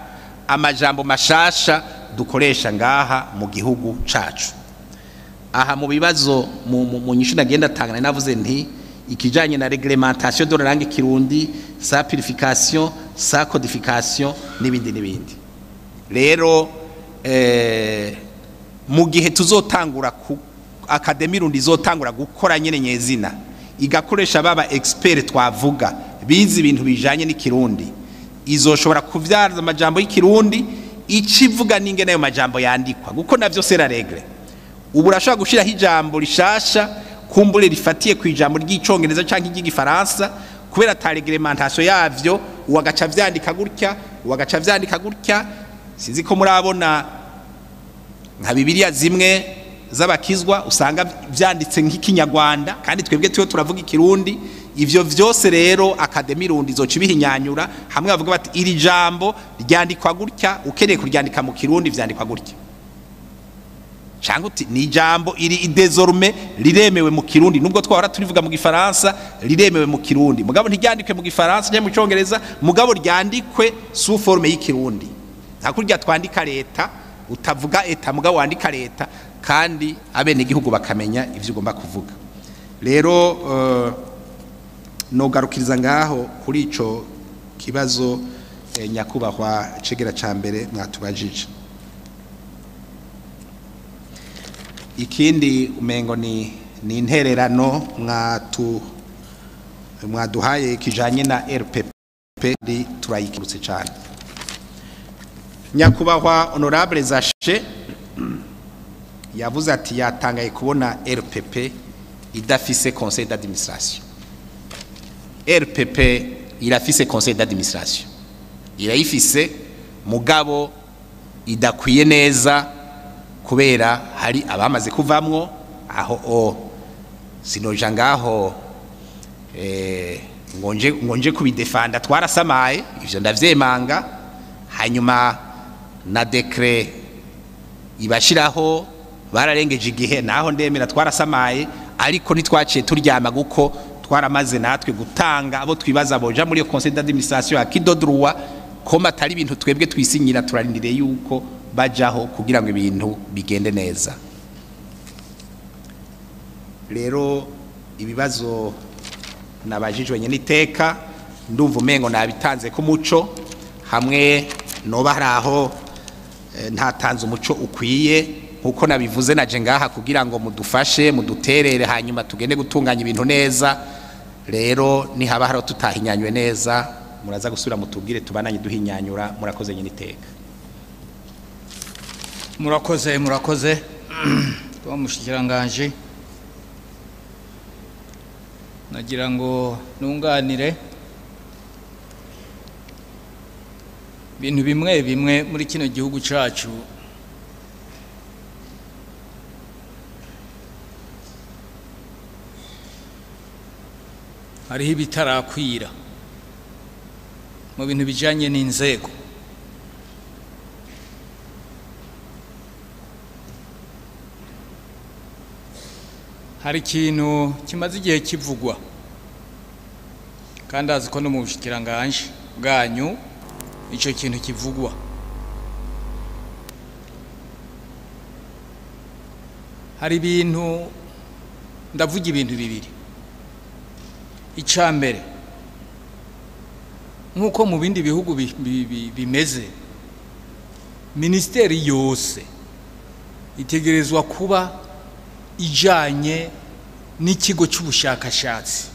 amajambo mashasha dukoresha ngaha mu gihugu cacu. Aha mu bibazo mu nyishu nagenda tangana, navuze nti ikijanye na réglementation de la langue kirundi, sa purification, sa codification n'ibindi n'ibindi. Rero mu gihe tuzotangura ku Académie Rundi izotangura gukora nyene nyezina, igakoresha baba expert twavuga bize ibintu bijanye n'ikirundi, izoshobora kuvyaza amajambo y'ikirundi, icivuga n'ingene ayo majambo yandikwa, kuko navyo c'est la règle. Ubu urashobora gushiraho ijambo rishasha, kumbure rifatiye ku ijambo ry'icongereza canke ry'igifaransa, kubera ata réglementation yavyo, uwagaca vyandika gutya, uwagaca vyandika gutya. Sinzi ko murabona nka Bibiliya zimwe z'abakizwa usanga vyanditse nk'ikinyarwanda kandi twebwe tuyo turavuga ikirundi. Ivyo vyose rero Académie Rundi izoca ibihinyanyura, hamwe bavuga bati iri jambo ryandikwa gutya, ukeneye kuryandika mu kirundi vyandikwa gutya, cyangwa uti ni ijambo iri désormais riremewe mu kirundi, nubwo twahora turivuga mu gifaransa, riremewe mu kirundi, mugabo ntiryandikwe mu gifaransa cyangwa mu cyongereza, mugabo ryandikwe sous forme y'ikirundi, nta kurya twandika leta, utavuga eta mugabo wandika leta, kandi abenegihugu bakamenya ivyo ugomba kuvuga. Rero nogarukiriza ngaho kuri ico kibazo, nyakubahwa cegera ca mbere mwatubajije. Ikindi umengo ni intererano mwaduhaye kijanye na RPP, turayikirutse cyane. Nyakubahwa honorable Zashe yavuze ati yatangaye kubona RPP idafise conseil d'administration. RPP irafise conseil d'administration, irayifise mugabo idakwiye neza kubera hari abamaze kuvamwo. Aho o sinoja ngaho ngonje kubidefanda, twarasamaye ivyo ndavyemanga. Hanyuma na décret ibashiraho bararengeje igihe, naho ndemera twarasamaye, ariko ntitwaciye turyama guko twaramaze natwe gutanga abo twibaza boja muri iyo conseil d'administration akidodroit koma atari ibintu twebwe twisinyira, turarindiriye yuko bajaho kugira ngo ibintu bigende neza. Rero ibibazo nabajijwe nyene iteka ndumva umengo nabitanze ku muco, hamwe noba hari aho ntatanze umuco ukwiye nkuko nabivuze naje ngaha kugira ngo mudufashe muduterere hanyuma tugende gutunganya ibintu neza. Rero nihaba haro tutahinyanywe neza muraza gusubira mutubwire tubananye duhinyanyura. Murakoze nyene iteka. Murakoze, murakoze twamushikiranganje. Nagira ngo nunganire ibintu bimwe bimwe muri kino gihugu cacu. Hariho ibitarakwira mu bintu bijanye n'inzego. Hari ikintu kimaze igihe kivugwa kandi azi ko no mu bushikiranganje bwanyu ico kintu kivugwa. Hari ibintu, ndavuga ibintu bibiri. Icambere, nkuko mu bindi bihugu bimeze, ministeri yose itegerezwa kuba ijanye n'ikigo cy'ubushakashatsi.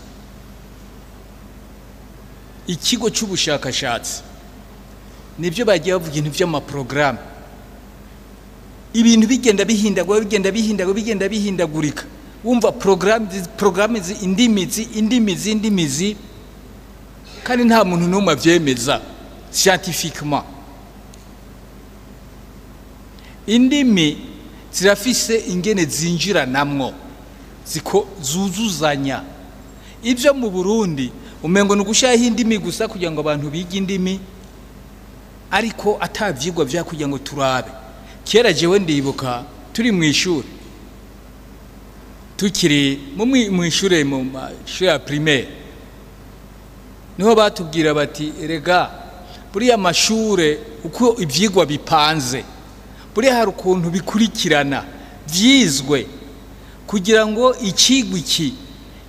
Ikigo cy'ubushakashatsi nibyo bagiye bavuga ibintu by'amaprogramme, ibintu bigenda bihindagwa, bigenda bihindagwa, bigenda bihindagurika. Wumva programme indimizi indimizi indimizi, kandi nta muntu n'umwe avyemeza scientifiquement. Indimi zirafise ingene zinjiranamwo ziko zuzuzanya. Ibyo mu Burundi umengo ni ugushaho indimi gusa kugira ngo abantu bige indimi, ariko atavyigwa vya kugira ngo turabe. Kera jewe ndibuka turi mu ishuri, tukiri mu ishure, mu mashuri ya primaire, niho batubwira bati erega buriya mashure uko ivyigwa bipanze, buriya hari ukuntu bikurikirana vyizwe kugira ngo ikigwa iki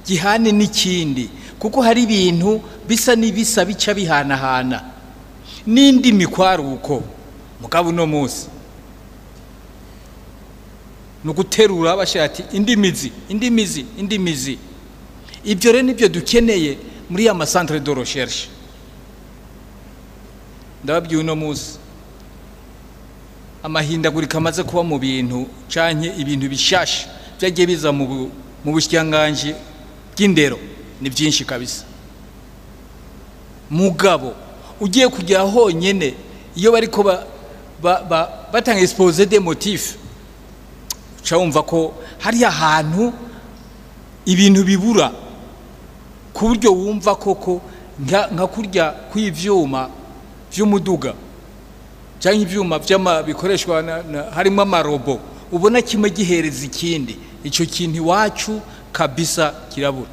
gihane n'ikindi, kuko hari ibintu bisa n'ibisa bica bihanahana n'indimi kwaruko. Mugabo uno munsi nuguterura bashira ati indimizi indimizi indimizi. Ibyo rero nibyo dukeneye muri ya centre de recherche. Ndababwiye uno munsi amahindagurika amaze kuba mu bintu canke ibintu bishasha byagiye biza mu bushikiranganje bw'indero ni byinshi kabisa. Mugabo ugiye kujya honyene iyo bariko batanga exposé des motifs, uca wumva ko hari ahantu ibintu bibura ku buryo wumva koko nka kurya kw'ivyuma vy'umuduga cyangwa ivyuma bikoreshwa harimo amarobo, ubona kimwe gihereza ikindi. Ico kintu iwacu kabisa kirabura.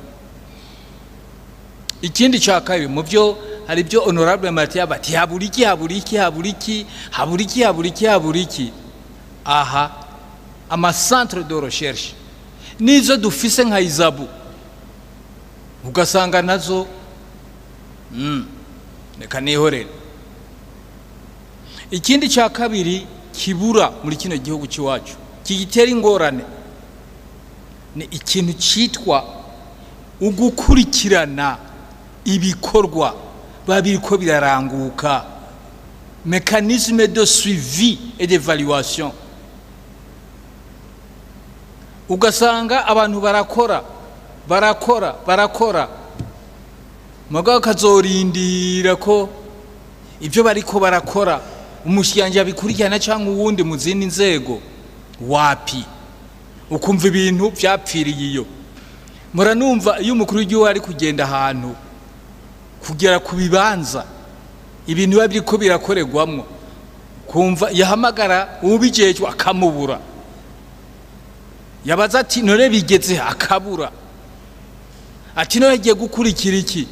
Ikindi ca kabiri mu byo hari byo honorable Mathieu bati habura iki, habura iki, habura iki, habura iki, habura iki, habura iki. Aha ama centre de recherche nizo dufise nka Izabu ugasanga nazo reka nihorere. Ikindi ca kabiri kibura muri kino gihugu cyacu kigitera ingorane ni ikintu citwa ugukurikirana ibikorwa babiriko biraranguka, mécanisme de suivi et d'évaluation. Ugasanga abantu barakora barakora barakora, mugabo kazorindira ko ibyo bariko barakora umushikiranganje abikurikirana cyangwa uwundi mu zindi nzego wapi, ukumva ibintu byapfiriye iyo. Muranumva iyo umukuru w'igihugu ari kugenda ahantu kugera ku bibanza ibintu biba biriko birakorerwamwo, kumva yahamagara ubijejwe akamubura, yabaza ati none bigeze akabura, ati none agiye gukurikira iki,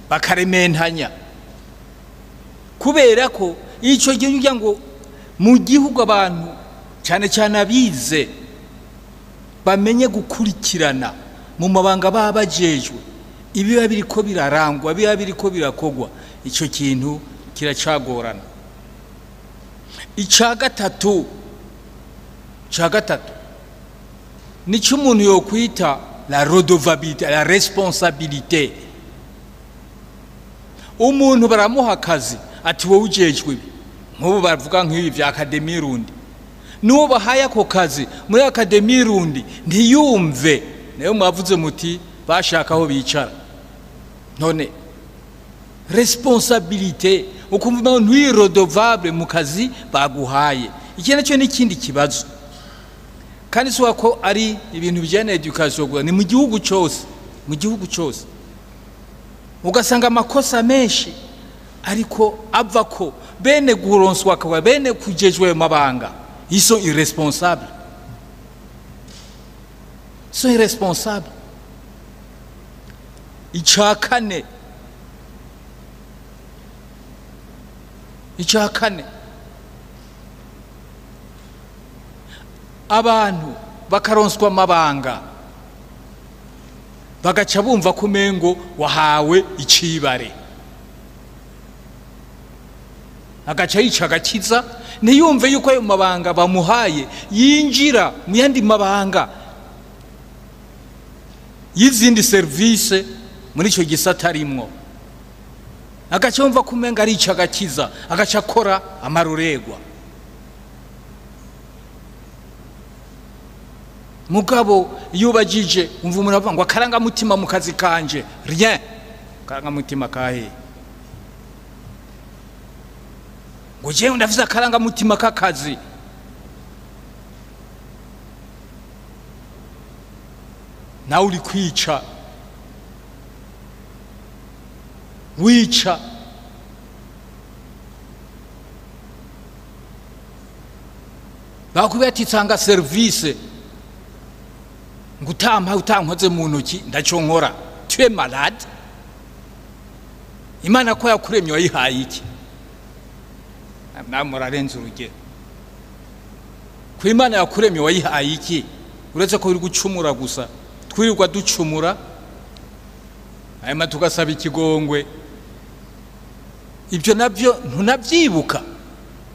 bakarementanya. Kubera ko icyo gihe ugira ngo mu gihugu abantu cyane cyane abize bamenye gukurikirana mu mabanga baba bajejwe ibiba biriko birarangwa, biba biriko birakogwa, icyo kintu kiracagorana. Icya gatatu nico umuntu yokwita la redevabilité, la responsabilité. Umuntu baramuha akazi ati wowe ujejwe ibi, nk'ubu bavuga nk'ibi vya Académie Rundi, n'uwo bahaye ako kazi muri Académie Rundi ntiyumve, nayo mwavuze muti bashaka aho bicara. None responsabilité, ukumva umuntu ntwirodovable mu kazi baguhaye, iki nacyo ni ikindi kibazo. Kandi si ko ari ibintu bijyanye na education gusa, ni mu gihugu cyose, mu gihugu cyose ugasanga amakosa menshi ariko ava ko bene guronswa akaba bene kujejwe mabanga, ils sont irresponsables, sont irresponsables. Icya kane, abantu bakaronswa amabanga bagaca bumva ko umengo wahawe icibare, agaca yica agakiza, ntiyumve yuko ayo mabanga bamuhaye yinjira mu yandi mabanga y'izindi service muri icyo gisata arimwo, agaca yumva ko umengo arica agakiza, agaca akora amaruregwa. Mugabo iyo ubajije umva umuntu avuga ngo akarangamutima mu kazi kanje, rien, akarangamutima kahe? Ngo jewe ndafise akarangamutima k'akazi. Nawe uri kwica, wica. Bakubwira ati tanga service, ngo utampa utankoze mu ntoki ndaco nkora. Tu es malade? Imana ko yakuremye wayihaye iki? Namwe murarenze urugero. Ku Imana yakuremye wayihaye iki? Uretse ko uri gucumura gusa, twirirwa ducumura hanyuma tugasaba ikigongwe, ibyo nabyo ntunabyibuka,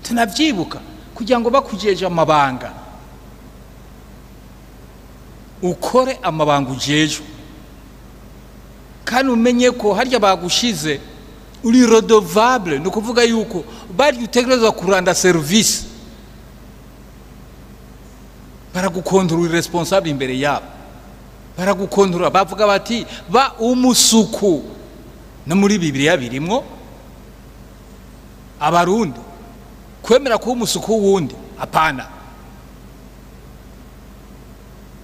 tunabyibuka kugira ngo bakujeje amabanga ukore amabanga ujejwe, kandi umenye ko harya bagushize uri redevable, ni ukuvuga yuko bari utegerezwa kuranda service, baragukontorora, uri responsable imbere yabo, baragukontorora, bavuga bati ba umusuku. No muri Bibiliya birimwo abarundi kwemera kuba umusuku wundi, apana,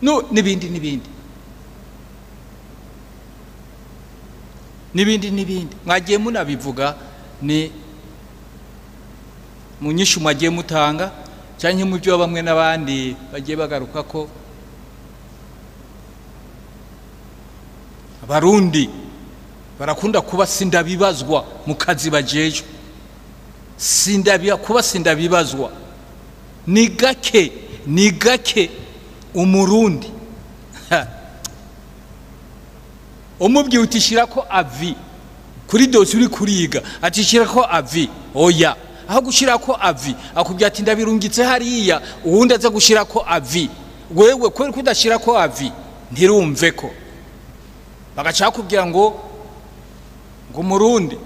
no nibindi nibindi nibindi nibindi mwagiye munabivuga ni mu nyishu mwagiye mutanga cyangwa mu byo bamwe n'abandi bagiye bagaruka ko abarundi barakunda kuba sindabibazwa mu kazi bajejwe, kuba sindabibazwa. Ni gake, ni gake umurundi umubwiye uti shirako avi kuri dosi uri kuriga, ati shirako avi, oya. Aho gushirako avi akubwira ati ndabirungitse hariya, uwundi aza gushirako avi, wewe kweri kudashirako avi ntirumve ko bagaca bakubwira ngo umurundi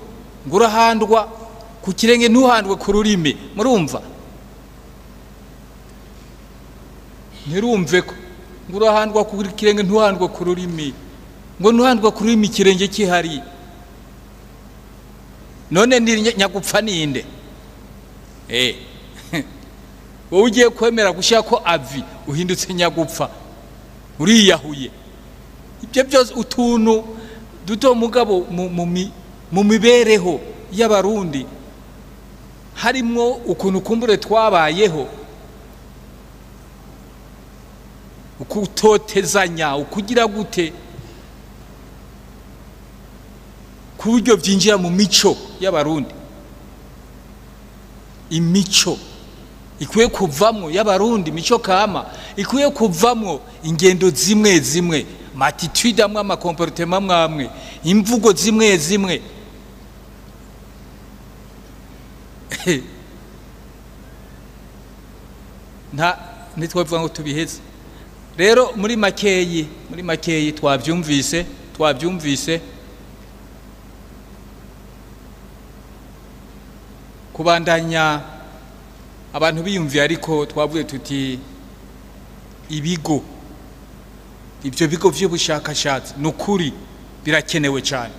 ngo urahandwa ku kirenge ntuhandwe ku rurimi, murumva ntirumve ko ngo urahandwa ku kirenge ntuhandwe ku rurimi. Ngo nuhandwa kuri ikirenge kihari. None ni nyagupfa ninde? Wowe ugiye kwemera gushira ko avi uhindutse nyagupfa, uriyahuye. Ibyo byose utuntu duto mugabo mu mibereho y'abarundi harimwo ukuntu kumbure twabayeho, ukutotezanya, ukugira gute, ku buryo byinjira mu mico y'abarundi. Imico ikwiye kuvamwo y'abarundi, mico kama ikwiye kuvamwo ingendo zimwe zimwe, attitude amwe, ama comportement amwe, imvugo zimwe zimwe. Nta nitwavuga ngo tubiheze. Rero muri makeyi twabyumvise kubandanya abantu biyumviye, ariko twavuye tuti ibigo, ibyo bigo by'ubushakashatsi nukuri birakenewe cyane,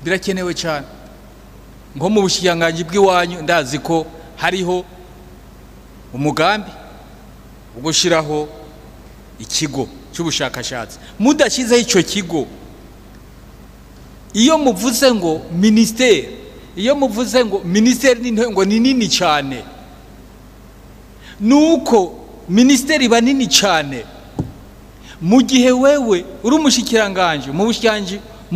birakenewe cyane. Nko mu bushikiranganji bw'iwanyu ndazi ko hariho umugambi wo gushiraho ikigo cy'ubushakashatsi. Mudashyizeho icyo kigo, iyo muvuze ngo ministeri, iyo muvuze ngo ministeri ni ngo ni nini cyane, nuko ministeri iba nini cyane mu gihe wewe uri umushikiranganje mu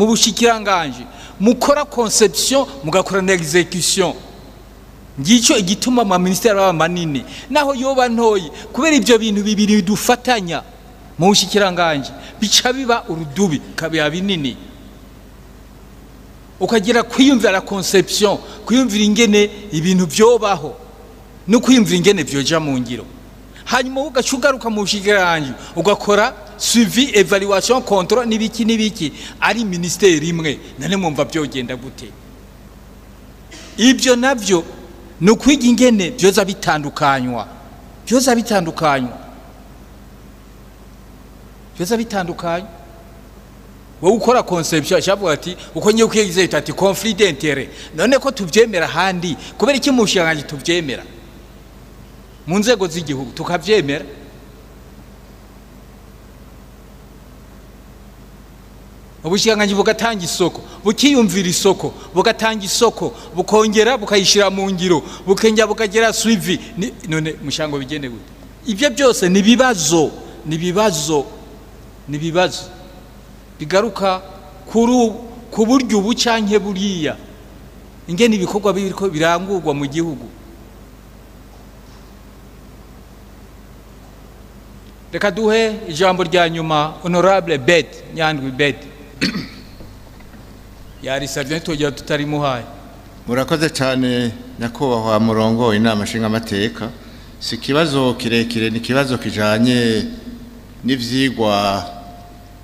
bushikiranganje mukora conception mugakora na execution. Ngicyo igituma ama ministeri aba manini naho yoba ntoyi, kubera ibyo bintu bibiri dufatanya mu bushikiranganje bica biba urudubi kabiha binini. Ukagira kwiyumvira conception, kwiyumvira ingene ibintu byobaho no kwiyumvira ingene byoja mu ngiro. Hanyuma ugacugaruka mu bushikiranganje ugakora suivi, evaluation, control nibiki nibiki, ari ministeri imwe. Nane mwumva byogenda gute? Ibyo navyo no kwiga ingene byoza bitandukanywa, byoza bitandukanywa, byoza bitandukanywa. Wowe ukora conception ashavuga ati uko ngiye kwigize ati conflit d'intérêt, none ko tuvyemera handi kubera iki mu bushikiranganje tuvyemera mu nzego z'igihugu tukavyemera? Ubushikiranganji bugatanga isoko, bukiyumvira isoko, bugatanga isoko, bukongera bukayishira mu ngiro, bukengera bukagera suivi. None mushango bigende gute? Ibyo byose ni bibazo, ni bibazo, ni bibazo bigaruka ku buryo ubu canke buriya ingene ibikorwa biriko birangurwa mu gihugu. Reka duhe ijambo rya nyuma Honorable Bed Nyandwi Bed. Yarisavye ntitwogera tutarimuhaye. Murakoze cyane nyakubahwa murongo inama nshingamateka. Si kibazo kirekire, ni kibazo kijanye n'ivyigwa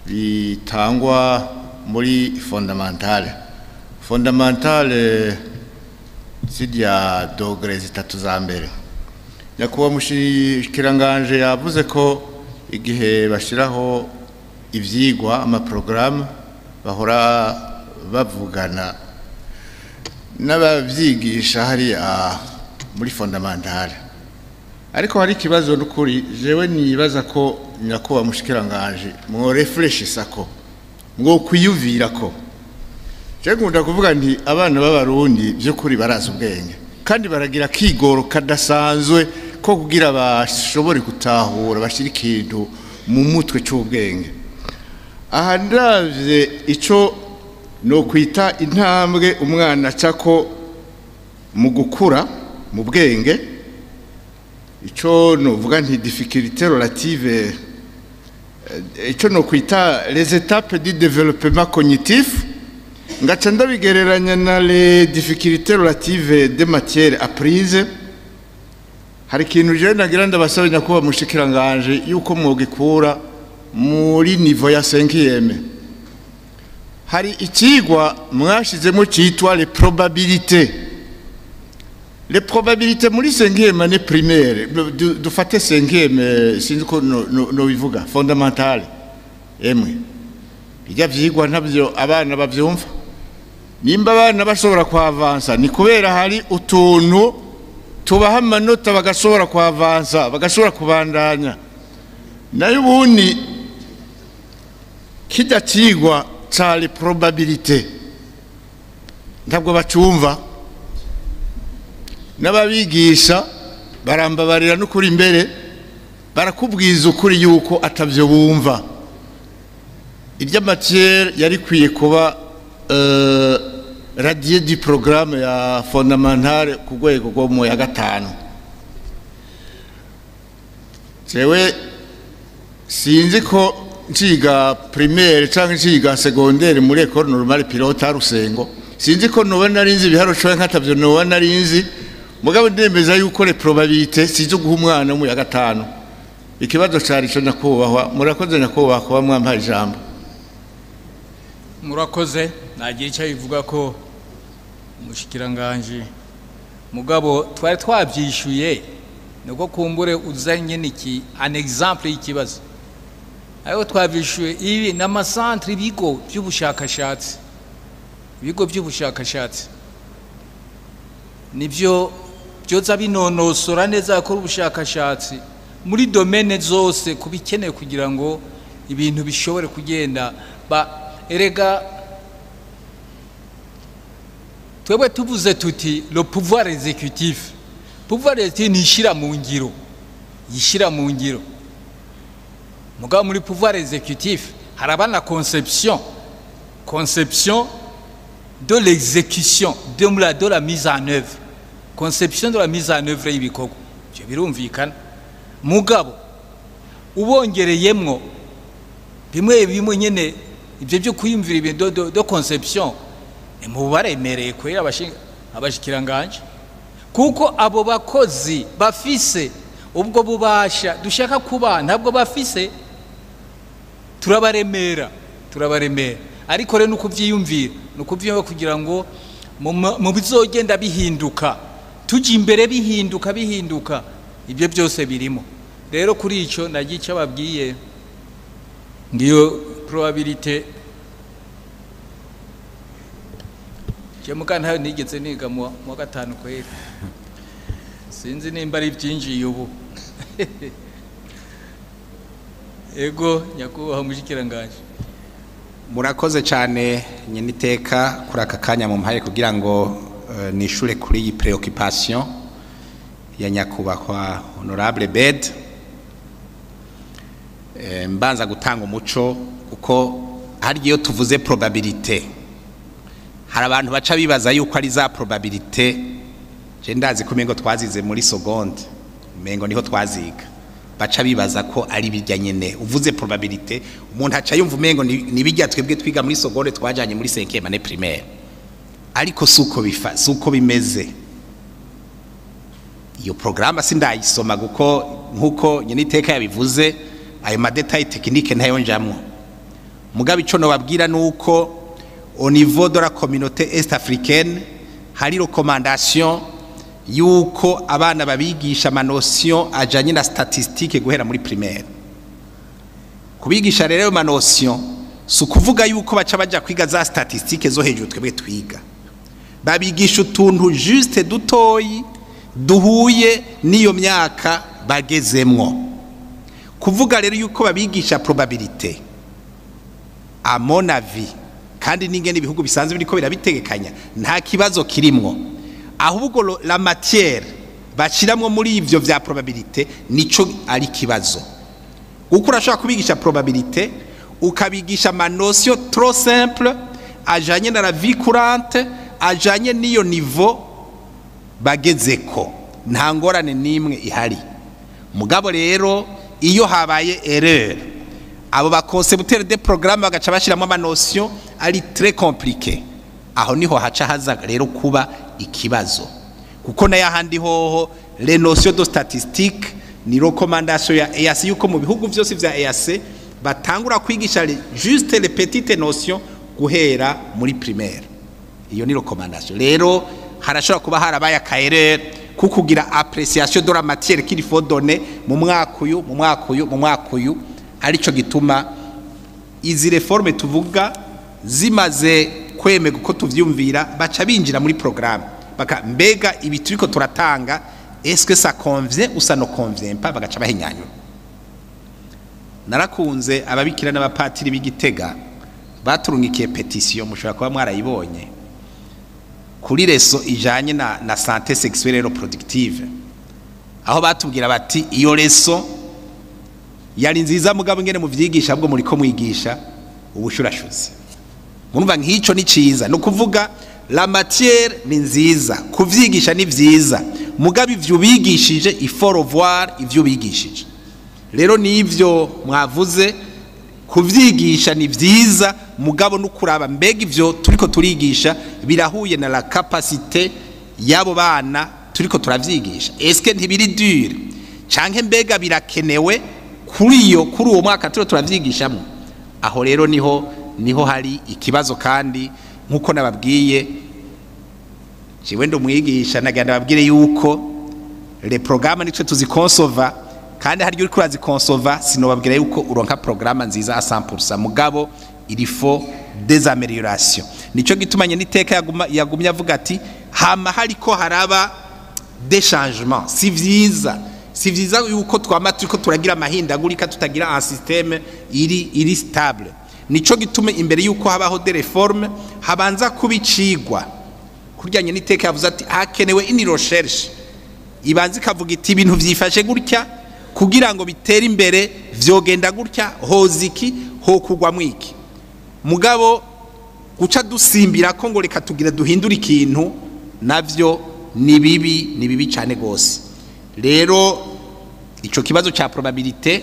bitangwa muri fondamentale. Fondamentale zirya dogere zitatu za mbere. Nyakubahwa mushikiranganje yavuze ko igihe bashiraho ivyigwa amaprogrammes bahora bavugana n'abavyigisha hariya muri fondamentale. Ariko hari ikibazo n'ukuri jewe nibaza ko nyakubahwa mushikiranganje mwo refreshisa ko mwo kwiyuvira ko. Je nkunda kuvuga nti abana b'abarundi by'ukuri barazi ubwenge kandi baragira kigoro kadasanzwe ko kugira bashobore gutahura bashira ikintu mu mutwe cy'ubwenge. Aha ndavye ico no kwita intambwe umwana acako mu gukura mu bwenge, ico novuga nti difficulté relative, ico no kwita les étapes du développement cognitif, ngaca ndabigereranya na les difficultés relatives des matières apprises. Hari ikintu je nagira ndabasaba nyakubahwa mushikiranganje yuko mwogikura muri niveau ya 5e. Hari ikigwa mwashizemo cyitwa les probabilités. Les probabilités muri 5e année primaire, dufate 5e sinzi ko no bivuga fondamentale emwe. Bijya vyigwa ntabyo abana bavyumva. Nimba abana bashobora kwavansa ni kubera hari utuntu tubaha amanota bagashobora kwavansa, bagashobora kubandanya. Nayo ubundi kijya kigwa ca les probabilités ntabwo bacumva, n'ababigisha barambabarira n'ukuri imbere barakubwiza ukuri yuko atavyo bumva. Irya matière yari kwiye kuba radier du programme ya fondamentale ku rwego rwo mu ya gatanu. Jewe sinzi ko nciga primaire canke nciga secondaire muri école normale pilote Rusengo, sinzi ko noba nari nzi ibiharuro canke nkatavyo noba nari nzi, mugabo ndemeza yuko les probabilités sizo guha umwana mu ya gatanu. Ikibazo cari ico, nyakubahwa. Murakoze nyakubahwa kuba mwampaye ijambo. Murakoze. Nagira icyo bivuga ko umushikiranganji, mugabo twari twabyishyuye, niko kumbure uzanye niki un exemple y'ikibazo, ariko twabyishyuye. Ibi ni ama centres, ibigo by'ubushakashatsi. Ibigo by'ubushakashatsi nibyo byoza binonosora neza, bakora ubushakashatsi muri domaines zose ku bikenewe kugira ngo ibintu bishobore kugenda. Ba erega twebwe tuvuze tuti le pouvoir exécutif, pouvoir exécutif ni ishyira mu ngiro, yishyira mu ngiro. Mugabo muri pouvoir exécutif haraba na conception, conception de l'exécution, de la mise en œuvre, conception de la mise en œuvre y'ibikorwa. Ibyo birumvikana. Mugabo ubongereyemwo bimwe bimwe nyene, ibyo byo kwiyumvira ibintu de conception, ni mu baremereye kwera abashikiranganje, kuko abo bakozi bafise ubwo bubasha dushaka kuba ntabwo bafise. Turabaremera, turabaremera. Ariko rero nukuvyiyumvira, nukuvyiyumvira kugira ngo mu bizogenda bihinduka, tujya imbere, bihinduka, bihinduka, ibyo byose birimo. Rero kuri ico nagiye icyo babwiye, ngiyo probabilité. Je muga ntayo nigeze niga mu wa gatanu kwera, sinzi nimba ari ibyinjiye ubu. Ego, nyakubahwa mushikiranganje. Murakoze cyane nyeniteka kuri aka kanya mumpaye kugira ngo nishure kuri iyi préoccupation ya nyakubahwa honorable Bed. Mbanza gutanga umuco, kuko hari iyo tuvuze probabilité hari abantu baca bibaza yuko ari za probabilité je ndazi ko umengo twazize muri seconde, umengo niho twaziga. Baca bibaza ko ari bijya nyene. Uvuze probabilité umuntu aca yumva umengo ni bijya twebwe twiga muri seconde, twajanye muri 5e année primaire, ariko suko bifa, suko bimeze. Iyo programme sindayisoma, kuko nkuko nyene iteka yabivuze, ayo ma détails techniques ntayo njamwo. Mugabe ico nobabwira nuko au niveau de la communauté est africaine hari recommandation yuko abana babigisha ama notions ajanye na statistique guhera muri primaire. Kubigisha rero ayo ma notions si ukuvuga yuko baca baja kwiga za statistique zo hejuru twebwe twiga. Babigisha utuntu juste dutoyi duhuye n'iyo myaka bagezemwo. Kuvuga rero yuko babigisha probabilité, à mon avis, kandi n'ingene ibihugu bisanzwe biriko birabitegekanya, nta kibazo kirimwo. Ahubwo la matière bashiramwo muri ivyo vya probabilité nico ari kibazo, kuko urashobora kubigisha probabilité ukabigisha ama notions trop simple ajanye na la vie courante, ajanye n'iyo niveau bagezeko, nta ngorane n'imwe ihari. Mugabo rero iyo habaye erreur, abo ba concepteurs de programme bagaca bashiramo ama notions ari très compliqué, aho niho haca haza rero kuba ikibazo, kuko nayo ahandi hoho les notions de statistique ni recommandation ya EAC yuko mu bihugu vyose vya EAC batangura kwigisha juste les petites notions guhera muri primaire. Iyo ni recommandation. Rero harashobora kuba harabaye aka erreur kukugira appréciation de la matière qu'il faut donner mu mwaka uyu, mu mwaka uyu, mu mwaka uyu, arico gituma. Izi réformes tuvuga zimaze kwemega uko tuvyumvira, baca binjira muri programme, baka mbega ibi turiko turatanga, est-ce que ça convient ou ça ne convient pas? Bagaca bahinyanyura. Narakunze ababikira n'abapatiri b'Igitega baturungikiye pétition, mushobora kuba mwarayibonye, kuri leçon ijanye na santé sexuelle et reproductive, aho batubwira bati iyo leçon yari nziza, mugabo ingene muvyigisha, ahubwo muriko mwigisha ubushurashuzi. Murumva nk'ico ni ciza, no kuvuga la matière ni nziza, kuvyigisha ni vyiza, mugabo ivyo ubigishije, il faut revoir ivyo ubigishije. Rero nivyo mwavuze, kuvyigisha ni vyiza, mugabo no kuraba mbega ivyo turiko turigisha birahuye na la capacité y'abo bana turiko turavyigisha? Est-ce que ntibiri dur, canke mbega birakenewe kuri uwo mwaka turiko turavyigishamo? Aho rero niho hari ikibazo. Kandi nkuko nababwiye, jewe ndumwigisha, nagenda babwire yuko les programmes nitwe tuzikonsova, kandi haryo uriko urazikonsova, sinobabwira yuko uronka programme nziza à 100%, mugabo il faut des améliorations. Nico gitumanye n'iteka yagumye avuga ati hama hariko haraba des changements. Si vyiza yuko twama turiko turagira amahindagurika, tutagira un système iri stable. Nico gitume imbere yuko habaho des réformes habanza kubicigwa. Kuryanye n'iteka yavuze ati hakenewe une recherche ibanza ikavuga iti ibintu vyifashe gutya, kugira ngo bitere imbere vyogenda gutya, hoza iki, hokugwamwo iki. Mugabo guca dusimbira ko ngo reka tugira duhindure ikintu, navyo ni bibi, ni bibi cyane gose. Rero ico kibazo ca probabilité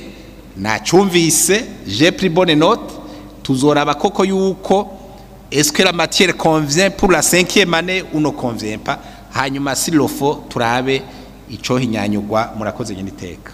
nacyumvise, j'ai pris bonne note. Tuzoraba koko yuko est-ce que la matière convient pour la cinquième année ou ne convient pas, hanyuma s'il le faut turabe ico hinyanyugwa. Murakoze, nyine iteka.